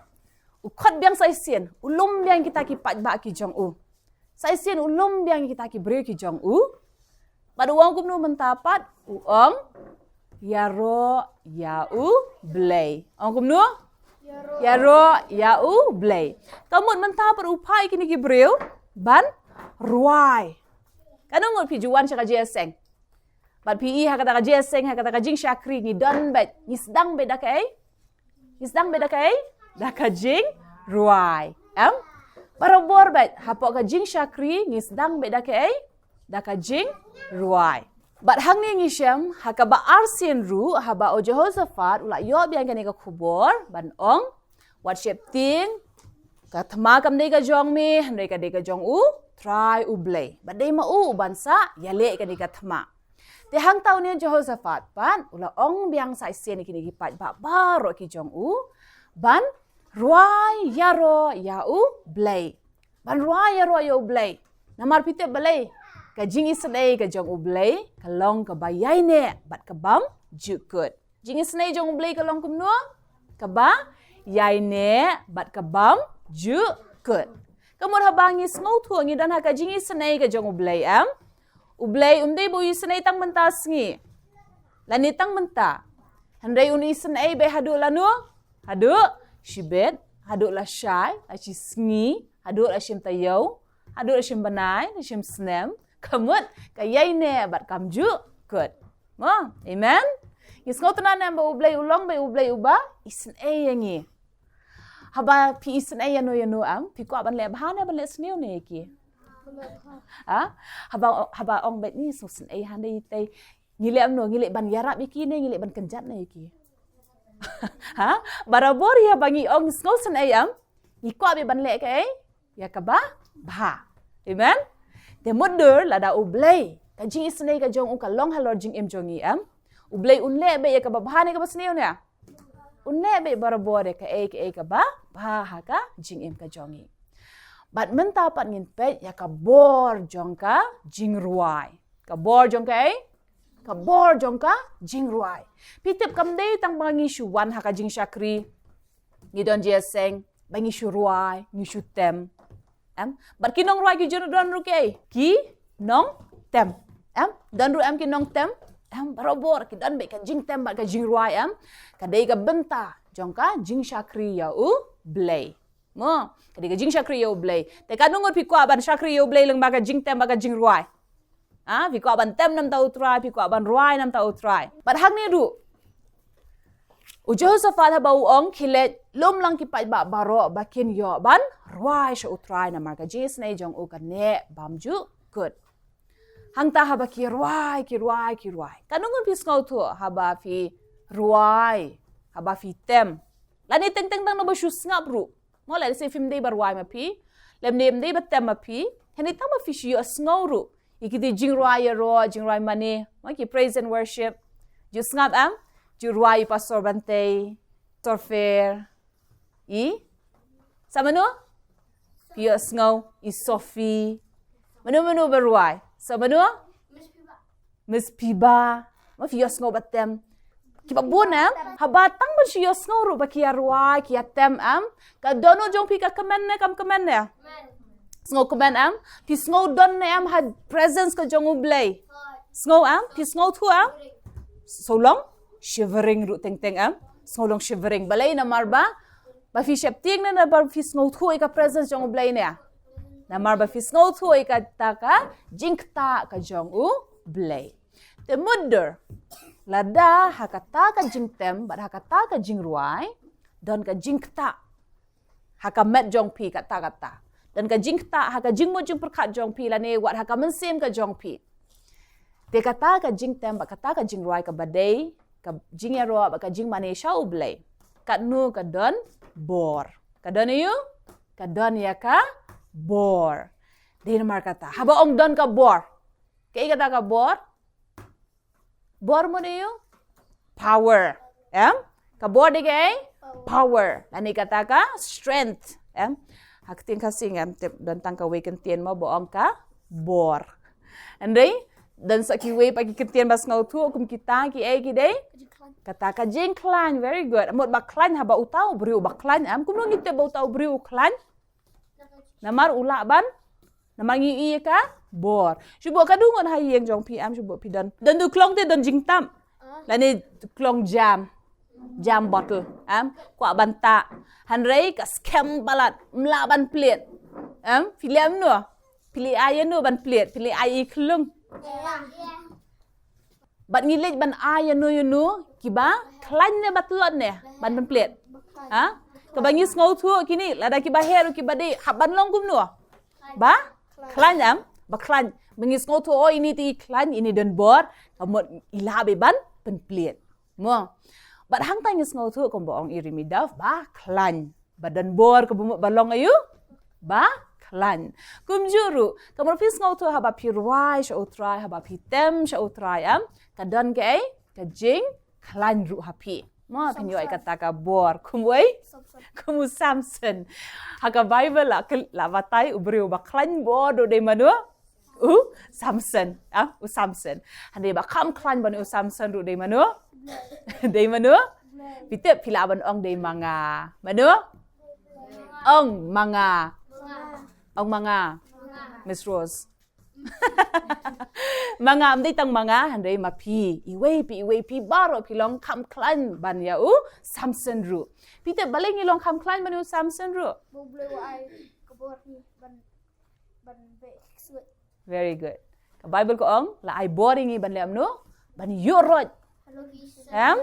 U khot biang sa shisien, u lum biang kita ki paidbah ki jong u. Sa shisien u lum biang kita ki briew ki jong u. Bad u ong kumno mynta pat? U ong, ïaroh ïa u Blei. Ong kumno? Ïaroh ïa u Blei. Ka mut mynta pat u phah ïa kine ki briew ban rwai. Katno ngut phi ju wan sha ka jingïaseng? Bad phi i ha kata ka jingïaseng, ha kata ka jingshakri ngi don beit, ngi sdang beit da kaei? Ngi sdang beit da kaei? Da ka jingrwai. Em? Barabor beit, hapoh ka jingshakri ngi sdang beit da kaei? Da ka jingrwai. Bad hangne ngi shem, ha kaba arsien ruh, haba u Jehoshaphat u la ïoh biang kane ka khubor ban ong, wat sheptieng, ka thma kam dei ka jong me, hynrei ka dei ka jong u Trai u Blei. Bad dei ma u u ban sa ïaleh kane ka thma. Te hangta une u Jehoshaphat pat u la ong biang sa shisien ïa kine ki paidbah baroh ki jong u ban rwai ïaroh ïa u Blei. Ban rwai ïaroh ïa u Blei. Namar phi tip balei? Ka jingisynei ka jong u Blei ka long kaba ïaineh bad ka bym jukut. Jingisynei jong u Blei ka long kumno? Kaba ïaineh bad ka bym jukut. Ka mut haba ngi sngewthuh ngi don ha ka jingisynei ka jong u Blei, em? U Blei um dei ba u isynei tang mynta sngi lane tang mynta. Hynrei un isynei beit haduh lano? Haduh shibit, haduh lashai, la shisngi, haduh la shim taïew, haduh la shim bnai, la shim snem. Ka mut ka ïaineh bad kam jukut. Mo, amen? Ngi sngewtynnad ne em ba u Blei u long beit u Blei uba isynei ïa ngi? Haba phi isynei ïano ïano, em, phi kwah ban leh bha ne ban leh sniew ne ïa ki? Ha? Haba, haba ong beit ngi sngewsynei hangne ïa tei, ngi leh kumno, ngi leh ban ïarap ïa ki ne ngi leh ban kynjat ne ïa ki? Ha? Barabor ïa ba ngi ong sngewsynei, em, ngi kwah beit ban leh kaei? Ïa kaba bha. Amen? Te mutdur lada u Blei ka jingisynei ka jong u ka long halor jingim jong ngi, em, u Blei un leh beit ïa kaba bha ne kaba sniew ne? Un leh beit barabor ïa kaei kaei kaba bha ha ka jingim ka jong ngi. Bad mynta pat ngin peit ïa ka bor jong ka jingrwai. Ka bor jong kaei? Ka bor jong ka jingrwai. Phi tip kam dei tang ba ngi shu wan ha ka jingshakri, ngi don jingïaseng, ba ngi shu rwai, ngi shu tem. Em? Bad ki nongrwai ki ju don ruh kaei? Ki nongtem. Em? Don ruh em ki nongtem? Em, barabor ki don beit ka jingtem bad ka jingrwai, em? Ka dei ka bynta jong ka jingshakri ïa u Blei. Mo, ka dei ka jingshakri ïa u Blei. Te katno ngut phi kwah ban shakri ïa u Blei lyngba ka jingtem bad ka jingrwai? Ha, phi kwah ban tem namar u Trai, phi kwah ban rwai namar u Trai. Bad hangne ruh u Jehoshaphat haba u ong khie leit lum lang ki paidbah baroh ba kin ïoh ban rwai sha u Trai namar ka jingisynei jong u ka neh bymjukut. Hangta haba ki rwai, ki rwai, ki rwai. Katno ngut phi sngewthuh haba phi rwai, haba phi tem? Lane teng teng tang naba shu sngap ruh. Mo, lehse phim dei ba rwai ma phi, lymne ym dei ba tem ma phi, hynrei tang ba phi shu ïohsngew ruh ïa kiti jingrwai ïaroh, jingrwai mane, mo, ki praise and worship. Ju sngap em? Ju rwai i Pastor Bantei, Pastor Fer, i sa mano? Phi ïohsngew i Sophie. Mano mano ba rwai? Sa mano? Miss Piba. Mo phi ïohsngew ba tem. Kiba bun em? Haba tang ban shu ïohsngew ruh ba ki ïa rwai, ki ïa tem em? Ka dohnud jong phi ka kmen ne kam kmen ne? Sngewkmen em? Phi sngewdon ne em ha presence ka jong U Blei? Sngew em? Phi sngewthuh em? Shu long shivering ruh teng teng em? Shu long shivering. Balei? Namar ba ba phi sheptieng ne, namar ba phi sngewthuh ïa ka presence jong U Blei ne? Namar ba phi sngewthuh ïa kata ka jingktah ka jong U Blei. Te mutdur, lada ha kata ka jingtem bad ha kata ka jingrwai don ka jingktah ha ka met jong phi, kata kata, don ka jingktah ha ka jingmut jingpyrkhat jong phi lane wat ha ka mynsiem ka jong phi. Te kata ka jingtem bad kata ka jingrwai kaba dei, ka jingïaroh bad ka jingmane sha U Blei, katno ka don bor? Ka don aïu? Ka don ïa ka bor. Dei namar kata haba ong don ka bor, kaei kata ka bor? Bor mut aïu? Power. Em? Ka bor dei kaei? Power. Lane kata ka strength. Em? Ha ka ktien Khasi ngam tip, don tang kawei kyntien mo ba ong ka bor. Hynrei don sa kiwei pat ki kyntien ba sngewthuh kum kita, kiei ki dei? Kata ka jingkhlaiñ. Very good. Mut ba khlaiñ, haba uta u briew ba khlaiñ em, kumno ngi tip ba uta u briew u khlaiñ? Namar u lah ban, namar ngi ïohi ïa ka bor. Shu buh ka dei ngut ha ïing jong phi em, shu buh phi don, don tu klong te don jingtap. Lane klong jam, jam bottle em, kwah ban tah. Hynrei ka skhem palat, ym lah ban plied. Em, phi leh kumno? Phi leit ai ïa no ban plied? Phi leit ai i khlung. Bad ngi leit ban ai ïa no ïa no kiba khlaiñ ne ba tlot ne ban pynplied? Ha? Kaba ngi sngewthuh kine, lada kiba heh ruh kiba dih, hap ban long kumno? Ba khlaiñ em? Ba khlaiñ. Ba ngi sngewthuh, o, ine te i khlaiñ, ine don bor, ka mut i lah beit ban pynplied. Mo. Bad hangta ngi sngewthuh kumba ong i Rimi Dove, ba khlaiñ. Ba don bor kaba mut ba long aïu? Ba khlaiñ. Kumjuh ruh, ka mut phi sngewthuh haba phi rwai sha U Trai, haba phi tem sha U Trai em, ka don kaei? Ka jingkhlaiñ ruh ha phi. Mo, phin ïoh ïa kata ka bor. Kum uei? Kum u Samson. Ha ka Baibl la, la batai u briew ba khlaiñ bor ruh dei mano? U Samson, ah, u Samson. Hynrei ba kham khlaiñ ban u Samson ruh dei mano? Dei mano? Phi tip, phi lah ban ong dei ma nga. Mano? Ong ma nga. Ong ma nga. Miss Rose. Ma nga, ym dei tang ma nga, hynrei ma phi. Iwei pa iwei phi baroh phi long kham khlaiñ ban ïa u Samson ruh. Phi tip balei ngi long kham khlaiñ ban ïa u Samson ruh? Ba U Blei u ai ka bor hi ban ban beh ki ksuid. Very good. Ka Baibl ka ong, la ai bor ïa ngi ban leh kumno? Ban ïuh roit. Em?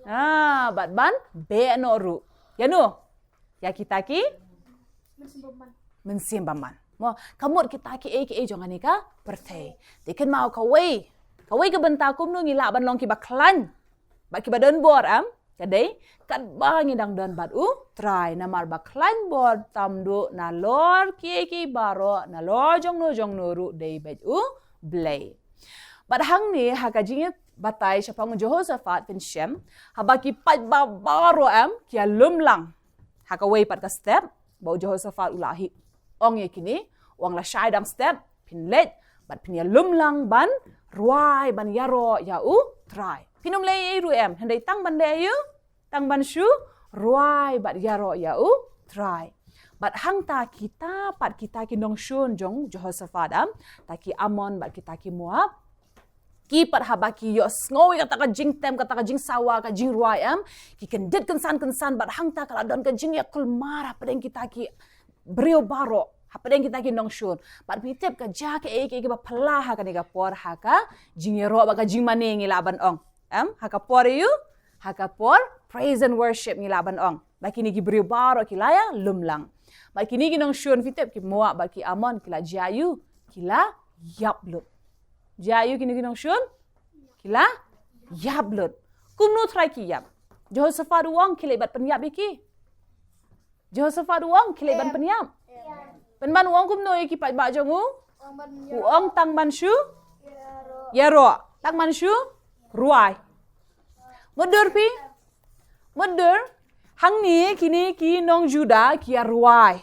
Ah, bad ban beh noh ruh. Ïa no? Ïa kita ki? Mynsiem bymman. Mynsiem bymman. Mo, ka mut kita kiei kiei jong kane ka pyrthei. Te kynmaw kawei, kawei ka bynta kumno ngi lah ban long kiba khlaiñ bad kiba don bor, em? Ka dei, katba ngi dang don bad U Trai, namar ba khlaiñ bor tam duh nalor kiei kiei baroh, nalor jongno jongno ruh dei beit U Blei. Bad hangne ha ka jingïabatai shaphang u Jehoshaphat phin shem, haba ki paidbah baroh em, ki ïalum lang ha kawei pat ka step, ba u Jehoshaphat u la hi ong ïa kine, u ong lashai dang step, phin leit, bad phin ïalum lang ban rwai, ban ïaroh ïa U Trai. Phin ym leh ei ei ruh em, hynrei tang ban leh aïu? Tang ban shu rwai bad ïaroh ïa U Trai. Bad hangta kita pat kita ki nongshun jong u Jehoshaphat em, ta ki Ammon bad kita ki Moab, ki pat haba ki ïohsngew ïa kata ka jingtem, kata ka jingsawa, ka jingrwai em, ki kyndit kynsan kynsan bad hangta ka la don ka jingïakulmar hapdeng kita ki briew baroh, hapdeng kita ki nongshun. Bad phi tip ka jia kaei kaei kaba phylla ha kane ka por, ha ka jingïaroh bad ka jingmane ngi lah ban ong. Em, ha ka por aïu? Ha ka por praise and worship ngi lah ban ong. Bad kine ki briew baroh ki la ïalum lang. Bad kine ki nongshun, phi tip, ki Moab bad ki Ammon ki la jia aïu? Ki la ïap lut. Jia aïu kine ki nongshun? Ki la ïap lut. Kumno U Trai ki ïap? Jehoshaphat u ong khie leit bad pynïap ïa ki. Jehoshaphat u ong khie leit ban pynïap. Pynban u ong kumno ïa ki paidbah jong u? U ong tang ban shu ïaroh, tang ban shu rwai. Mutdur phi? Mutdur. Hangne kine ki nong Judah ki ïa rwai.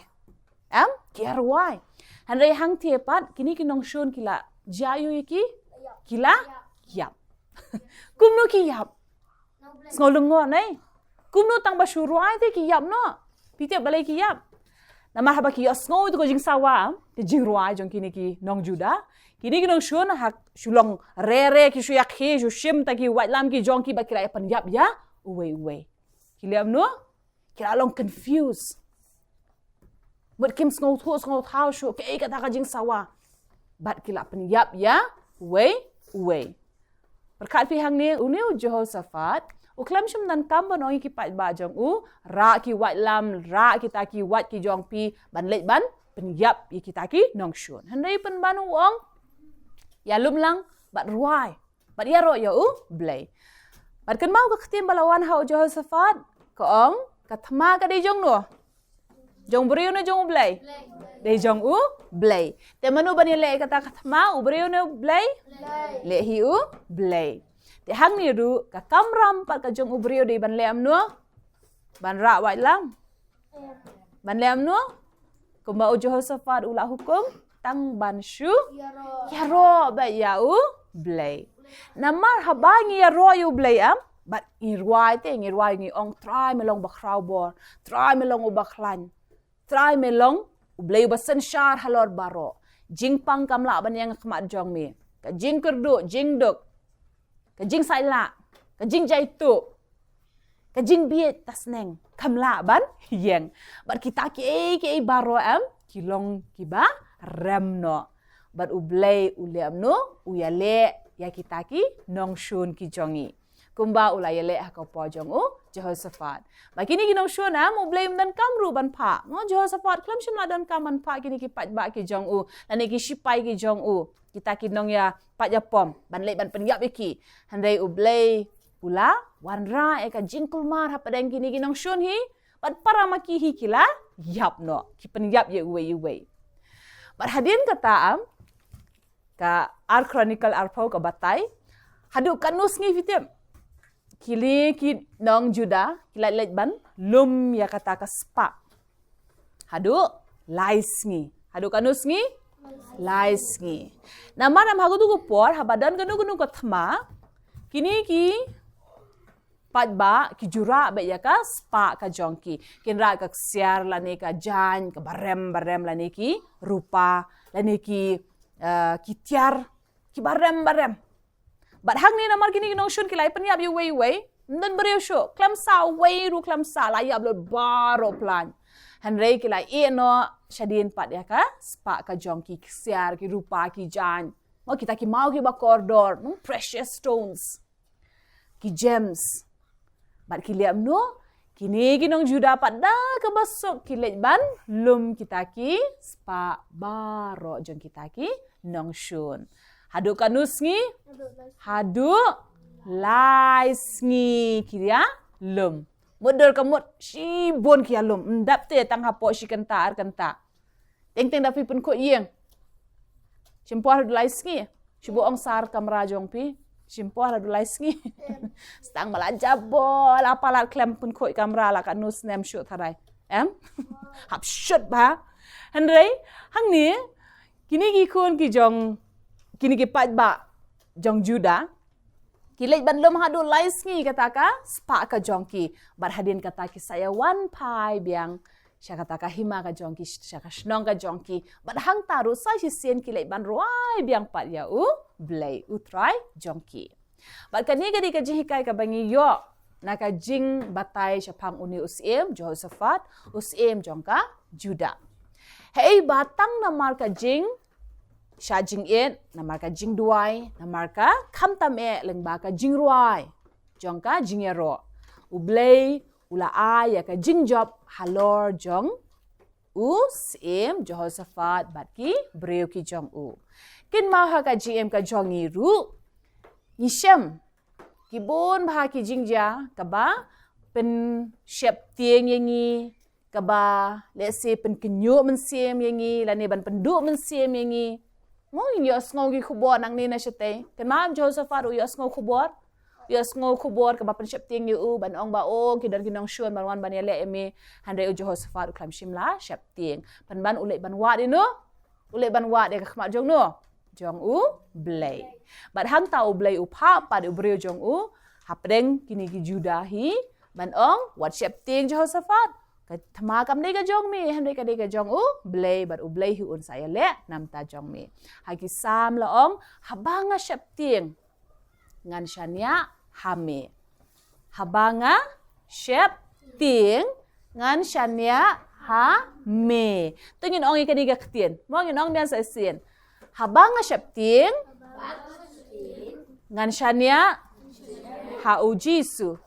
Em? Ki ïa rwai. Hynrei hangthie pat kine ki nongshun ki la Jia ïa ki? Ki la ïap. Kumno ki ïap? Sngew lyngngoh ne? Kumno tang ba shu rwai te ki ïap noh? Phi tip balei ki ïap? Namar haba ki ïohsngew ïa ka jingsawa, ka jingrwai jong kine ki nong Judah, kine ki nongshun ha shu long rere, ki shu ïakhih, shu shim ïa ki waitlam ki jong ki bad ki la pynïap ïa uwei uwei. Ki leh kumno? Ki la long confused. Mut kim sngewthuh sngewthaw shuh kaei kata ka jingsawa. Bad ki la pynïap ïa uwei uwei. Pyrkhat phi hangne, une u Jehoshaphat u khlem shym donkam ban ong ïa ki paidbah jong u, rah ki waitlam, rah kita ki wait ki jong phi ban leit ban pynïap ïa kita ki nongshun. Hynrei pynban u ong, ïalum lang bad rwai bad ïaroh ïa U Blei. Bad kynmaw ka ktien ba la wan ha u Jehoshaphat, ka ong, ka thma ka dei jong no? Jong u briew ne jong U Blei? Dei jong U Blei. Te mano ban ïaleh ïa kata ka thma, u briew ne U Blei? Leh hi U Blei. Te hangne ruh ka kamram pat ka jong u briew dei ban leh kumno? Ban rah waitlam? Ban leh kumno? Kumba u Jehoshaphat u la hukum, tang ban shu ïaroh bad ïa U Blei. Namar haba ngi ïaroh ïa U Blei, em, bad ngi rwai te, ngi rwai, ngi ong, Trai me long ba khrawbor, Trai me long uba khlaiñ, Trai me long U Blei uba synshar halor baroh. Jingpang kam lah ban ïeng ha khmat jong me. Ka jingkyrduh, jingduk, ka jingsaitlah, ka jingjaituh, ka jingbieit ta sneng kam lah ban ïeng. Bad kita kiei kiei baroh, em, ki long kiba rem noh. Bad U Blei u leh kumno? U ïaleh ïa kita ki nongshun ki jong ngi, kumba u la ïaleh ha ka por jong u Jehoshaphat. Bad kine ki nongshun, em, U Blei um donkam ruh ban phah. Mo, Jehoshaphat khlem shym la donkam ban phah kine ki paidbah ki jong u, lane ki shipai ki jong u, kita ki nongïapat ïapom, ban leit ban pynïap ïa ki. Hynrei U Blei u la wanrah ïa ka jingkulmar hapdeng kine ki nongshun hi, bad para ma ki hi ki la ïap noh, ki pynïap ïa uwei uwei. Bad hadien kata, em, ka Ar Chronicle arphew ka batai, haduh katno sngi phi tip? Kine ki nong Judah ki la leit ban lum ïa kata ka spah. Haduh lai sngi. Haduh katno sngi? Lai sngi. Namar, em, ha kato ka por, haba don kano kano ka thma, kine ki paidbah ki ju rah beit ïa ka spah ka jong ki. Kin rah ka ksiar lane ka jaiñ, kaba rem ba rem, lane ki rupa, lane ki, eh, ki tiar, kiba rem ba rem. Bad hangne namar kine ki nongshun ki la ïa pynïap ïa uwei uwei, ym don briew shuh, khlem sah uwei ruh khlem sah, la ïap lut baroh plaiñ. Hynrei ki la ïeh noh shadien pat ïa ka spah ka jong ki, ki ksiar, ki rupa, ki jaiñ. Mo, kita ki maw kiba kordor, mo, precious stones, ki gems. Bad ki leh kumno? Kine ki nong Judah pat da kaba suk ki leit ban lum kita ki spah baroh jong kita ki nongshun. Haduh katno sngi? Haduh lai sngi ki ïa lum. Mutdur ka mut shibun ki ïa lum. Ym dap te tang hapoh shi kynta ar kynta. Teng teng da phi pynkhuid ïing. Shim por haduh lai sngi. Shu buh ong sar kamra jong phi. Shim por haduh lai sngi. Sdang ba la jabor, la palat khlem pynkhuid kamra, la katno snem shuh tharai. Em? Hap shut bha. Hynrei hangne, kine ki khun ki jong, kine ki paidbah jong Judah ki leit ban lum haduh lai sngi kata ka spah ka jong ki. Bad hadien kata ki sa ïa wan phai biang sha kata ka hima ka jong ki, sha ka shnong ka jong ki. Bad hangta ruh sa shisien ki leit ban rwai biang pat ïa U Blei, U Trai jong ki. Bad kane ka dei ka jinghikai kaba ngi ïoh na ka jingbatai shaphang une u syiem Jehoshaphat, u syiem jong ka Judah. Hei ba tang namar ka jing sha jingit, namar ka jingduwai, namar ka khamtam eh lyngba ka jingrwai jong ka jingïaroh, U Blei u la ai ïa ka jingjop halor jong u syiem Jehoshaphat bad ki briew ki jong u. Kynmaw ha ka jingim ka jong ngi ruh, ngi shem ki bun bha ki jingjia kaba pynsheptieng ïa ngi, kaba, let's say, pynkynñiuh mynsiem ïa ngi, lane ban pynduh mynsiem ïa ngi. Mo, ngi ïohsngew ki khubor nangne na shatei. Kynmaw Jehoshaphat u ïohsngew khubor. U ïohsngew khubor kaba pynsheptieng ïa u, ban ong ba, oh, ki don ki nongshun ban wan ban ïaleh ïa me. Hynrei u Jehoshaphat u khlem shym la sheptieng. Pynban u leit ban wad ïa no? U leit ban wad ïa ka khmat jong no? jong U Blei. Bad hangta U Blei u phah pat ïa u briew jong u hapdeng kine ki Judah hi, ban ong, wat sheptieng Jehoshaphat. Ka thma kam dei ka jong me, hynrei ka dei ka jong U Blei, bad U Blei hi un sa ïaleh namar jong me. Ha ki Salm la ong, haba nga sheptieng, ngan shaniah ha me. Haba nga sheptieng, ngan shaniah ha me. To ngin ong ïa kane ka ktien. Mo, ngin ong biang sa shisien. Haba nga sheptieng, ngan shaniah ha U Jisu.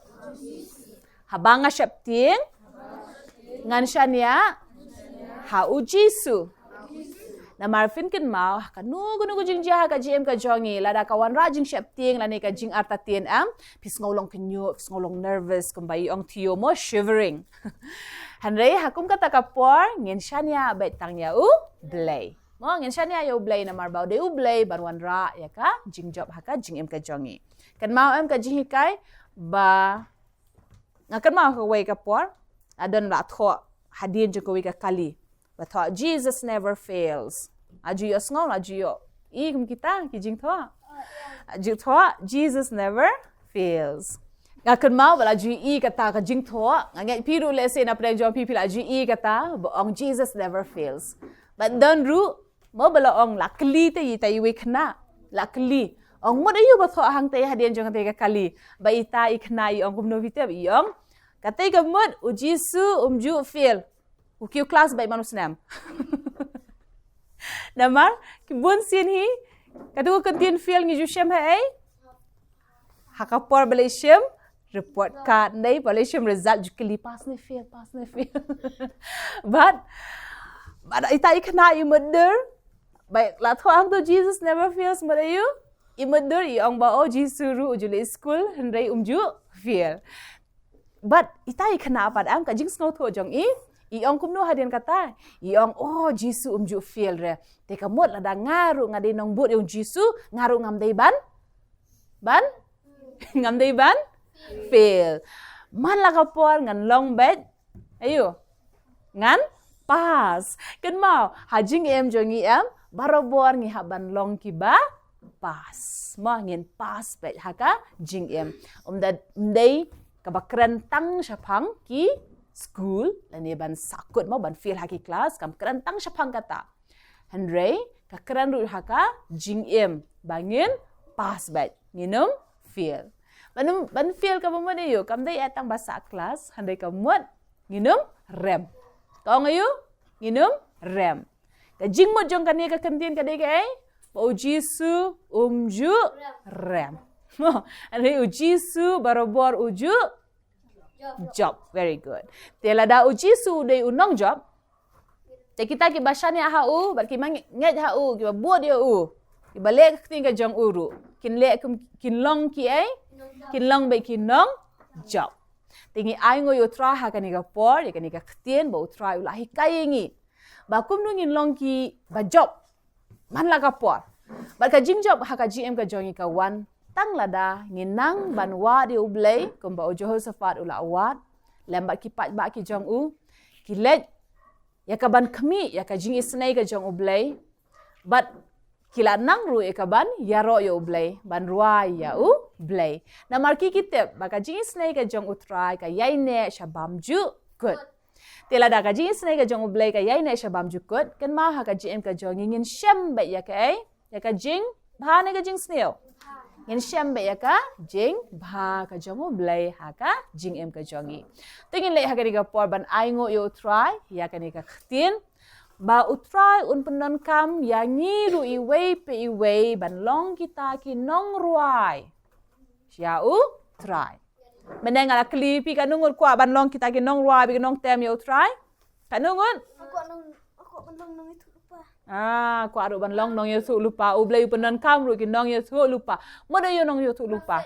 Haba nga sheptieng, ngan shaniah ha U Jisu. Namar phin kynmaw, ha kano kano ka jingjia ha ka jingim ka jong ngi, lada ka wanrah jingsheptieng lane ka jingartatien, em, phi sngew long kynñiuh, phi sngew long nervous, kumba i ong Theo mo, shivering. Hynrei ha kum kata ka por ngin shaniah beit tang ïa U Blei. Mo, ngin shaniah ïa U Blei namar ba u dei U Blei ban wanrah ïa ka jingjop ha ka jingim ka jong ngi. Kynmaw, em, ka jinghikai ba nga kynmaw ha kawei ka por, la don, la thoh hadien jong kawei ka kali ba thoh, "Jesus never fails." La ju ïohsngew, la ju ïohi kum kita ki jingthoh? La ju thoh, "Jesus never fails." Nga kynmaw ba la ju ïohi kata ka jingthoh, nga ngeit phi ruh lehse na pdeng jong phi phi la ju ïohi kata ba ong, "Jesus never fails." Bad don ruh mo ba la ong, la kylli te ita iwei i khynnah, la kylli, ong, "Mut aïu ba thoh hangta hadien jong kata ka kali?" Bad ita i khynnah i ong kumno phi tip? I ong, "Kata ka mut U Jisu um ju fail. U kiew klas beit man u snem." Namar ki bun sien hi, kata ka ktien fail ngi ju shem haei? Ha ka por ba la shim report card, ne ba la shim result, ju kylli, "Pass ne fail, pass ne fail?" Bad, bad ita i khynnah i mutdur, ba la thoh hangta "Jesus never fails", mut aïu? I mutdur i ong ba, "Oh, Jisu ruh u ju leit skul hynrei um ju fail." Bad ita i khynnah pat, em, ka jingsngewthuh jong i, i ong kumno hadien kata? I ong, "Oh, Jisu um ju fail re. Te ka mut lada nga ruh nga dei nongbud ïa U Jisu, nga ruh ngam dei ban, ban, ngam dei ban fail. Man la ka por ngan long beit, aïu, ngan pass." Kynmaw, ha jingim jong ngi, em, barabor ngi hap ban long kiba pass. Mo, ngin pass beit ha ka jingim. Um da, um dei kaba kren tang shaphang ki skul lane ban sahkut mo, ban fail ha ki klas, kam kren tang shaphang kata. Hynrei ka kren ruh ha ka jingim ba ngin pass beit, ngin ym fail. Ban ym, ban fail kaba mut aïu? Kam dei tang ba sah klas, hynrei ka mut ngin ym rem. Ka ong aïu? Ngin ym rem. Ka jingmut jong kane ka kyntien ka dei kaei? Ba U Jisu um ju rem. Hynrei U Jisu barabor u ju jop. Very good. Te lada U Jisu u dei u nongjop, te kita kiba shaniah ha u, bad kiba ngeit ha u, kiba bud ïa u, kiba leh ka ktien ka jong u ruh, kin leh kum, kin long kiei? Kin long beit ki nongjop. Te ngi ainguh ïa U Trai ha kane ka por, ïa kane ka ktien ba U Trai u la hikai ïa ngi ba kumno ngin long kiba jop man la ka por. Bad ka jingjop ha ka jingim ka jong ngi ka wan tang lada ngi nang ban wad ïa U Blei kumba u Jehoshaphat u la wad, lem bad ki paidbah ki jong u, ki leit ïa ka ban khmih ïa ka jingisynei ka jong U Blei, bad ki la nang ruh ïa ka ban ïaroh ïa U Blei, ban rwai ïa U Blei. Namar ki, ki tip ba ka jingisynei ka jong U Trai ka ïaineh sha bymjukut. Te lada ka jingisynei ka jong U Blei ka ïaineh sha bymjukut, kynmaw ha ka jingim ka jong ngi ngin shem beit ïa kaei? Ïa ka jingbha ne ka jingsniew? Ngin shem beit ïa ka jingbha ka jong U Blei ha ka jingim ka jong ngi. Te ngin leit ha kane ka por ban ainguh ïa U Trai ïa kane ka ktien, ba U Trai un pyndonkam ïa ngi ruh iwei pa iwei ban long kita ki nongrwai ïa U Trai. Mynne nga la kylli phi, katno ngut kwah ban long kita ki nongrwai bad ki nongtem ïa U Trai? Katno ngut? Nga kwah long, nga kwah ban long nongïathuhlypa. Ah, kwah ruh ban long nongïathuhlypa. U Blei u pyndonkam ruh ki nongïathuhlypa. Mut aïu nongïathuhlypa?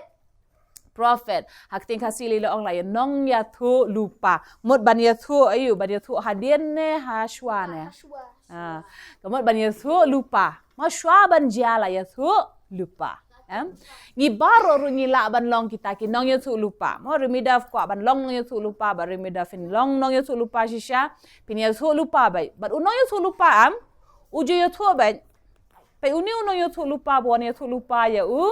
Prophet. Ha ka ktien Khasi lei la ong la ïa nongïathuhlypa. Mut ban ïathuh aïu? Ban ïathuh hadien ne ha shuwa ne? Ha shuwa. Ah, ka mut ban ïathuhlypa. Mo, shuwa ban jia la ïathuhlypa. Em? Ngi baroh ruh ngi lah ban long kita ki nongïathuhlypa. Mo, Rimi Dove kwah ban long nongïathuhlypa, bad Rimi Dove phin long nongïathuhlypa shisha, phin ïathuhlypa beit. Bad u nongïathuhlypa, em, u ju ïathuh beit Peit une u nongïathuhlypa ba wan ïathuhlypa ïa u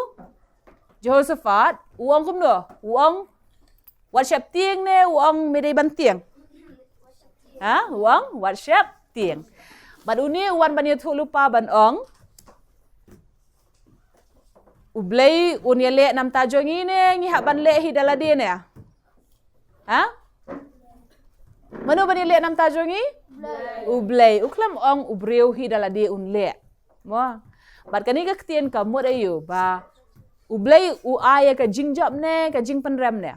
Jehoshaphat, u ong kumno? U ong, wat sheptieng ne u ong me dei ban tieng? Ha? U ong, wat sheptieng. Bad une u wan ban ïathuhlypa ban ong, U Blei un ïaleh namar jong ngi ne ngi hap ban leh hi da lade ne? Ha? Mano ban ïaleh namar jong ngi? U Blei. U khlem ong u briew hi da lade un leh. Mo. Bad kane ka ktien ka mut aïu ba U Blei u ai ïa ka jingjop ne ka jingpynrem ne?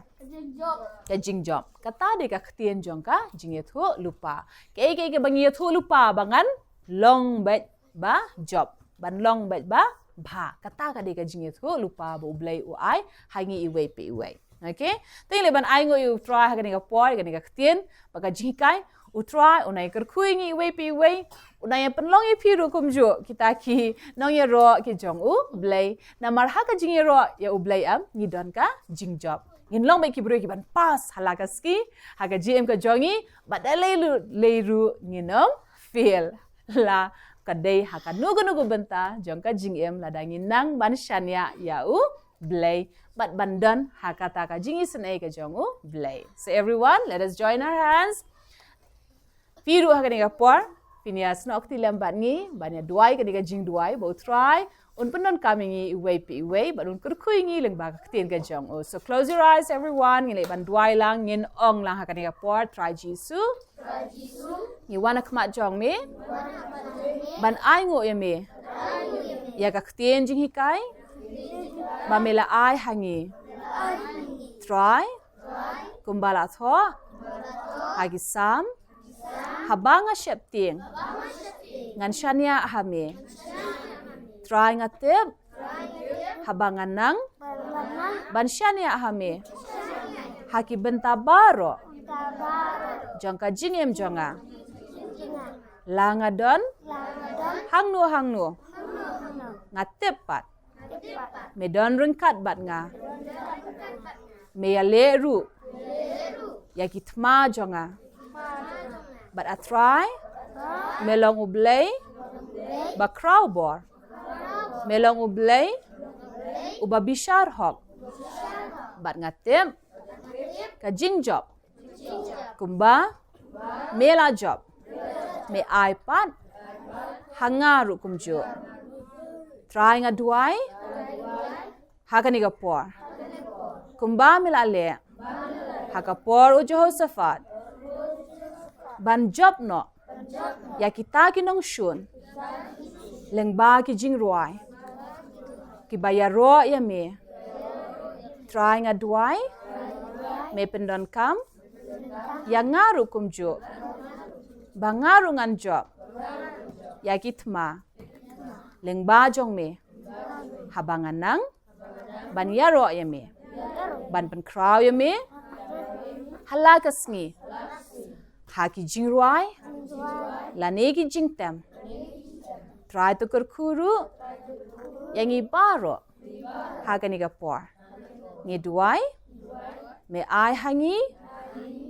Ka jingjop. Kata dei ka ktien jong ka jingïathuhlypa. Kaei kaei kaba ngi ïathuhlypa ba ngan long beit ba jop, ban long beit ba bha. Kata ka dei ka jingïathuhlypa ba U Blei u ai ha ngi iwei pa iwei. Okay? Te ngi leit ban ainguh ïa U Trai ha kane ka por, kane ka ktien, bad ka jinghikai. U Trai un nang ïakyrkhu ïa ngi iwei pa iwei. Un nang ïapynlong ïa phi ruh kumjuh kita ki nongïaroh ki jong U Blei. Namar ha ka jingïaroh ïa U Blei em ngi don ka jingjop. Ngin long beit ki briew kiban pass ha la ka sngi, ha ka jingim ka jong ngi, bad da lei ruh, lei ruh ngin ym fail. La ka dei ha kano kano ka bynta jong ka jingim lada ngi nang ban shaniah ïa U Blei bad ban don ha kata ka jingisynei ka jong U Blei. So everyone, let us join our hands. Phi ruh ha kane ka por phin ïasnoh kti lem bad ngi ban ïaduwai kane ka jingduwai ba U Trai un pyndonkam ïa ngi iwei pa iwei bad un kyrkhu ïa ngi lyngba ka ktien ka jong u. So close your eyes everyone, ngin leit ban duwai lang, ngin ong lang ha kane ka por. Trai Jisu, ngi wan ha khmat jong me ban ainguh ïa me ïa ka ktien jinghikai ba me la ai ha ngi. Trai, kumba la thoh ha ki Salm, haba nga sheptieng ngan shaniah ha me. Trai, nga tip haba nga nang ban shaniah ha me ha ki bynta baroh jong ka jingim jong nga. La nga don hangno hangno, nga tip pat me don ryngkat bad nga. Me ïaleh ruh ïa ki thma jong nga. Bad A Trai, me long U Blei ba khraw bor. Me long U Blei uba bishar hok. Bad nga tip ka jingjop kumba me la jop, me ai pat ha nga ruh kumjuh. Trai, nga duwai ha kane ka por, kumba me la leh ha ka por u Jehoshaphat, ban jop noh ïa kita ki nongshun lyngba ki jingrwai kiba ïaroh ïa me. Trai, nga duwai me pyndonkam ïa nga ruh kumjuh, ba nga ruh ngan jop ïa ki thma lyngba jong me haba nga nang ban ïaroh ïa me, ban pynkhraw ïa me ha la ka sngi ha ki jingrwai lane ki jingtem. Trai, to kyrkhu ruh ïa ngi baroh ha kane ka por. Ngi duwai me ai ha ngi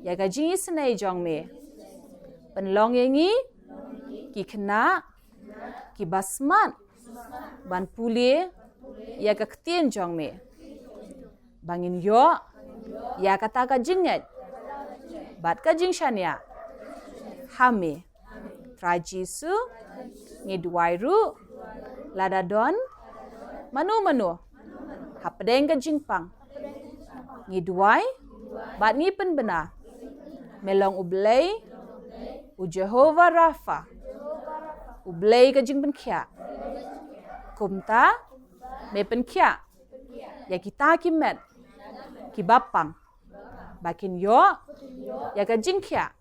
ïa ka jingisynei jong me. Pynlong ïa ngi ki khynnah kiba smat ban pule ïa ka ktien jong me, ba ngin ïoh ïa kata ka jingngeit bad ka jingshaniah ha me. Trai Jisu, ngi duwai ruh lada don mano mano hapdeng ka jingpang, ngi duwai bad ngi pynbna me long U Blei u Jehovah Rapha, U Blei ka jingpynkhiah. Kumta me pynkhiah ïa kita ki met kiba pang, ba kin ïoh ïa ka jingkhiah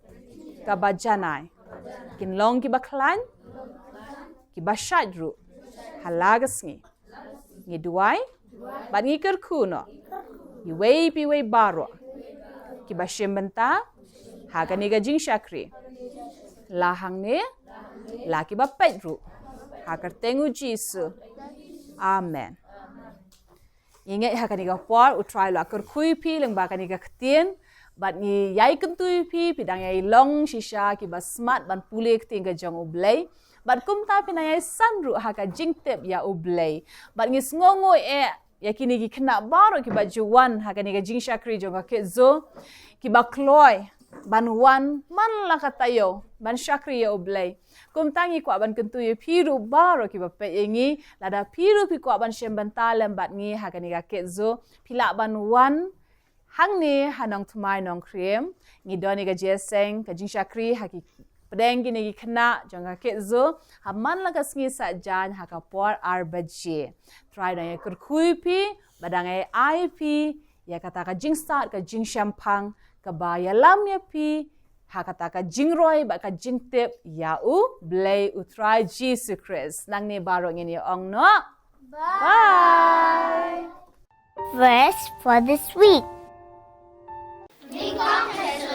kaba janai, kin long kiba khlaiñ, kiba shait ruh ha la ka sngi. Ngi duwai bad ngi kyrkhu noh iwei pa iwei baroh kiba shim bynta ha kane ka jingshakri, la hangne la kiba peit ruh, ha ka kyrteng u Jisu. Amen. Ngi ngeit ha kane ka por U Trai u la kyrkhu ïa phi lyngba kane ka ktien Bad ngi ïai kyntu ïa phi, phi dang ïai long shisha kiba smat ban pule ktien ka jong U Blei. Bad kumta phi nang ïai san ruh ha ka jingtip ïa U Blei. Bad ngi sngewnguh eh ïa kine ki khynnah baroh kiba ju wan ha kane ka jingshakri jong ka Kids Zoo, kiba kloi ban wan man la ka taïew ban shakri ïa U Blei. Kumta ngi kwah ban kyntu ïa phi ruh baroh kiba peit ïa ngi, lada phi ruh phi kwah ban shem bynta lem bad ngi ha kane ka Kids Zoo, phi lah ban wan hangne ha Nongthymmai Nongkrem. Ngi don ïa ka jingïaseng ka jingshakri ha ki pdeng kine ki khynnah jong ka Kids Zoo ha man la ka sngi Saitjaiñ ha ka por ar baje. Trai dang ïa kyrkhu ïa phi, ba dang ïa ai phi ïa kata ka jingstad, ka jingshemphang, kaba ïalam ïa phi ha kata ka jingroi bad ka jingtip ïa U Blei U Trai Jisu Khrist. Nangne baroh ngin ïa ong noh, bye. Verse for this week. Nyngkong ha ka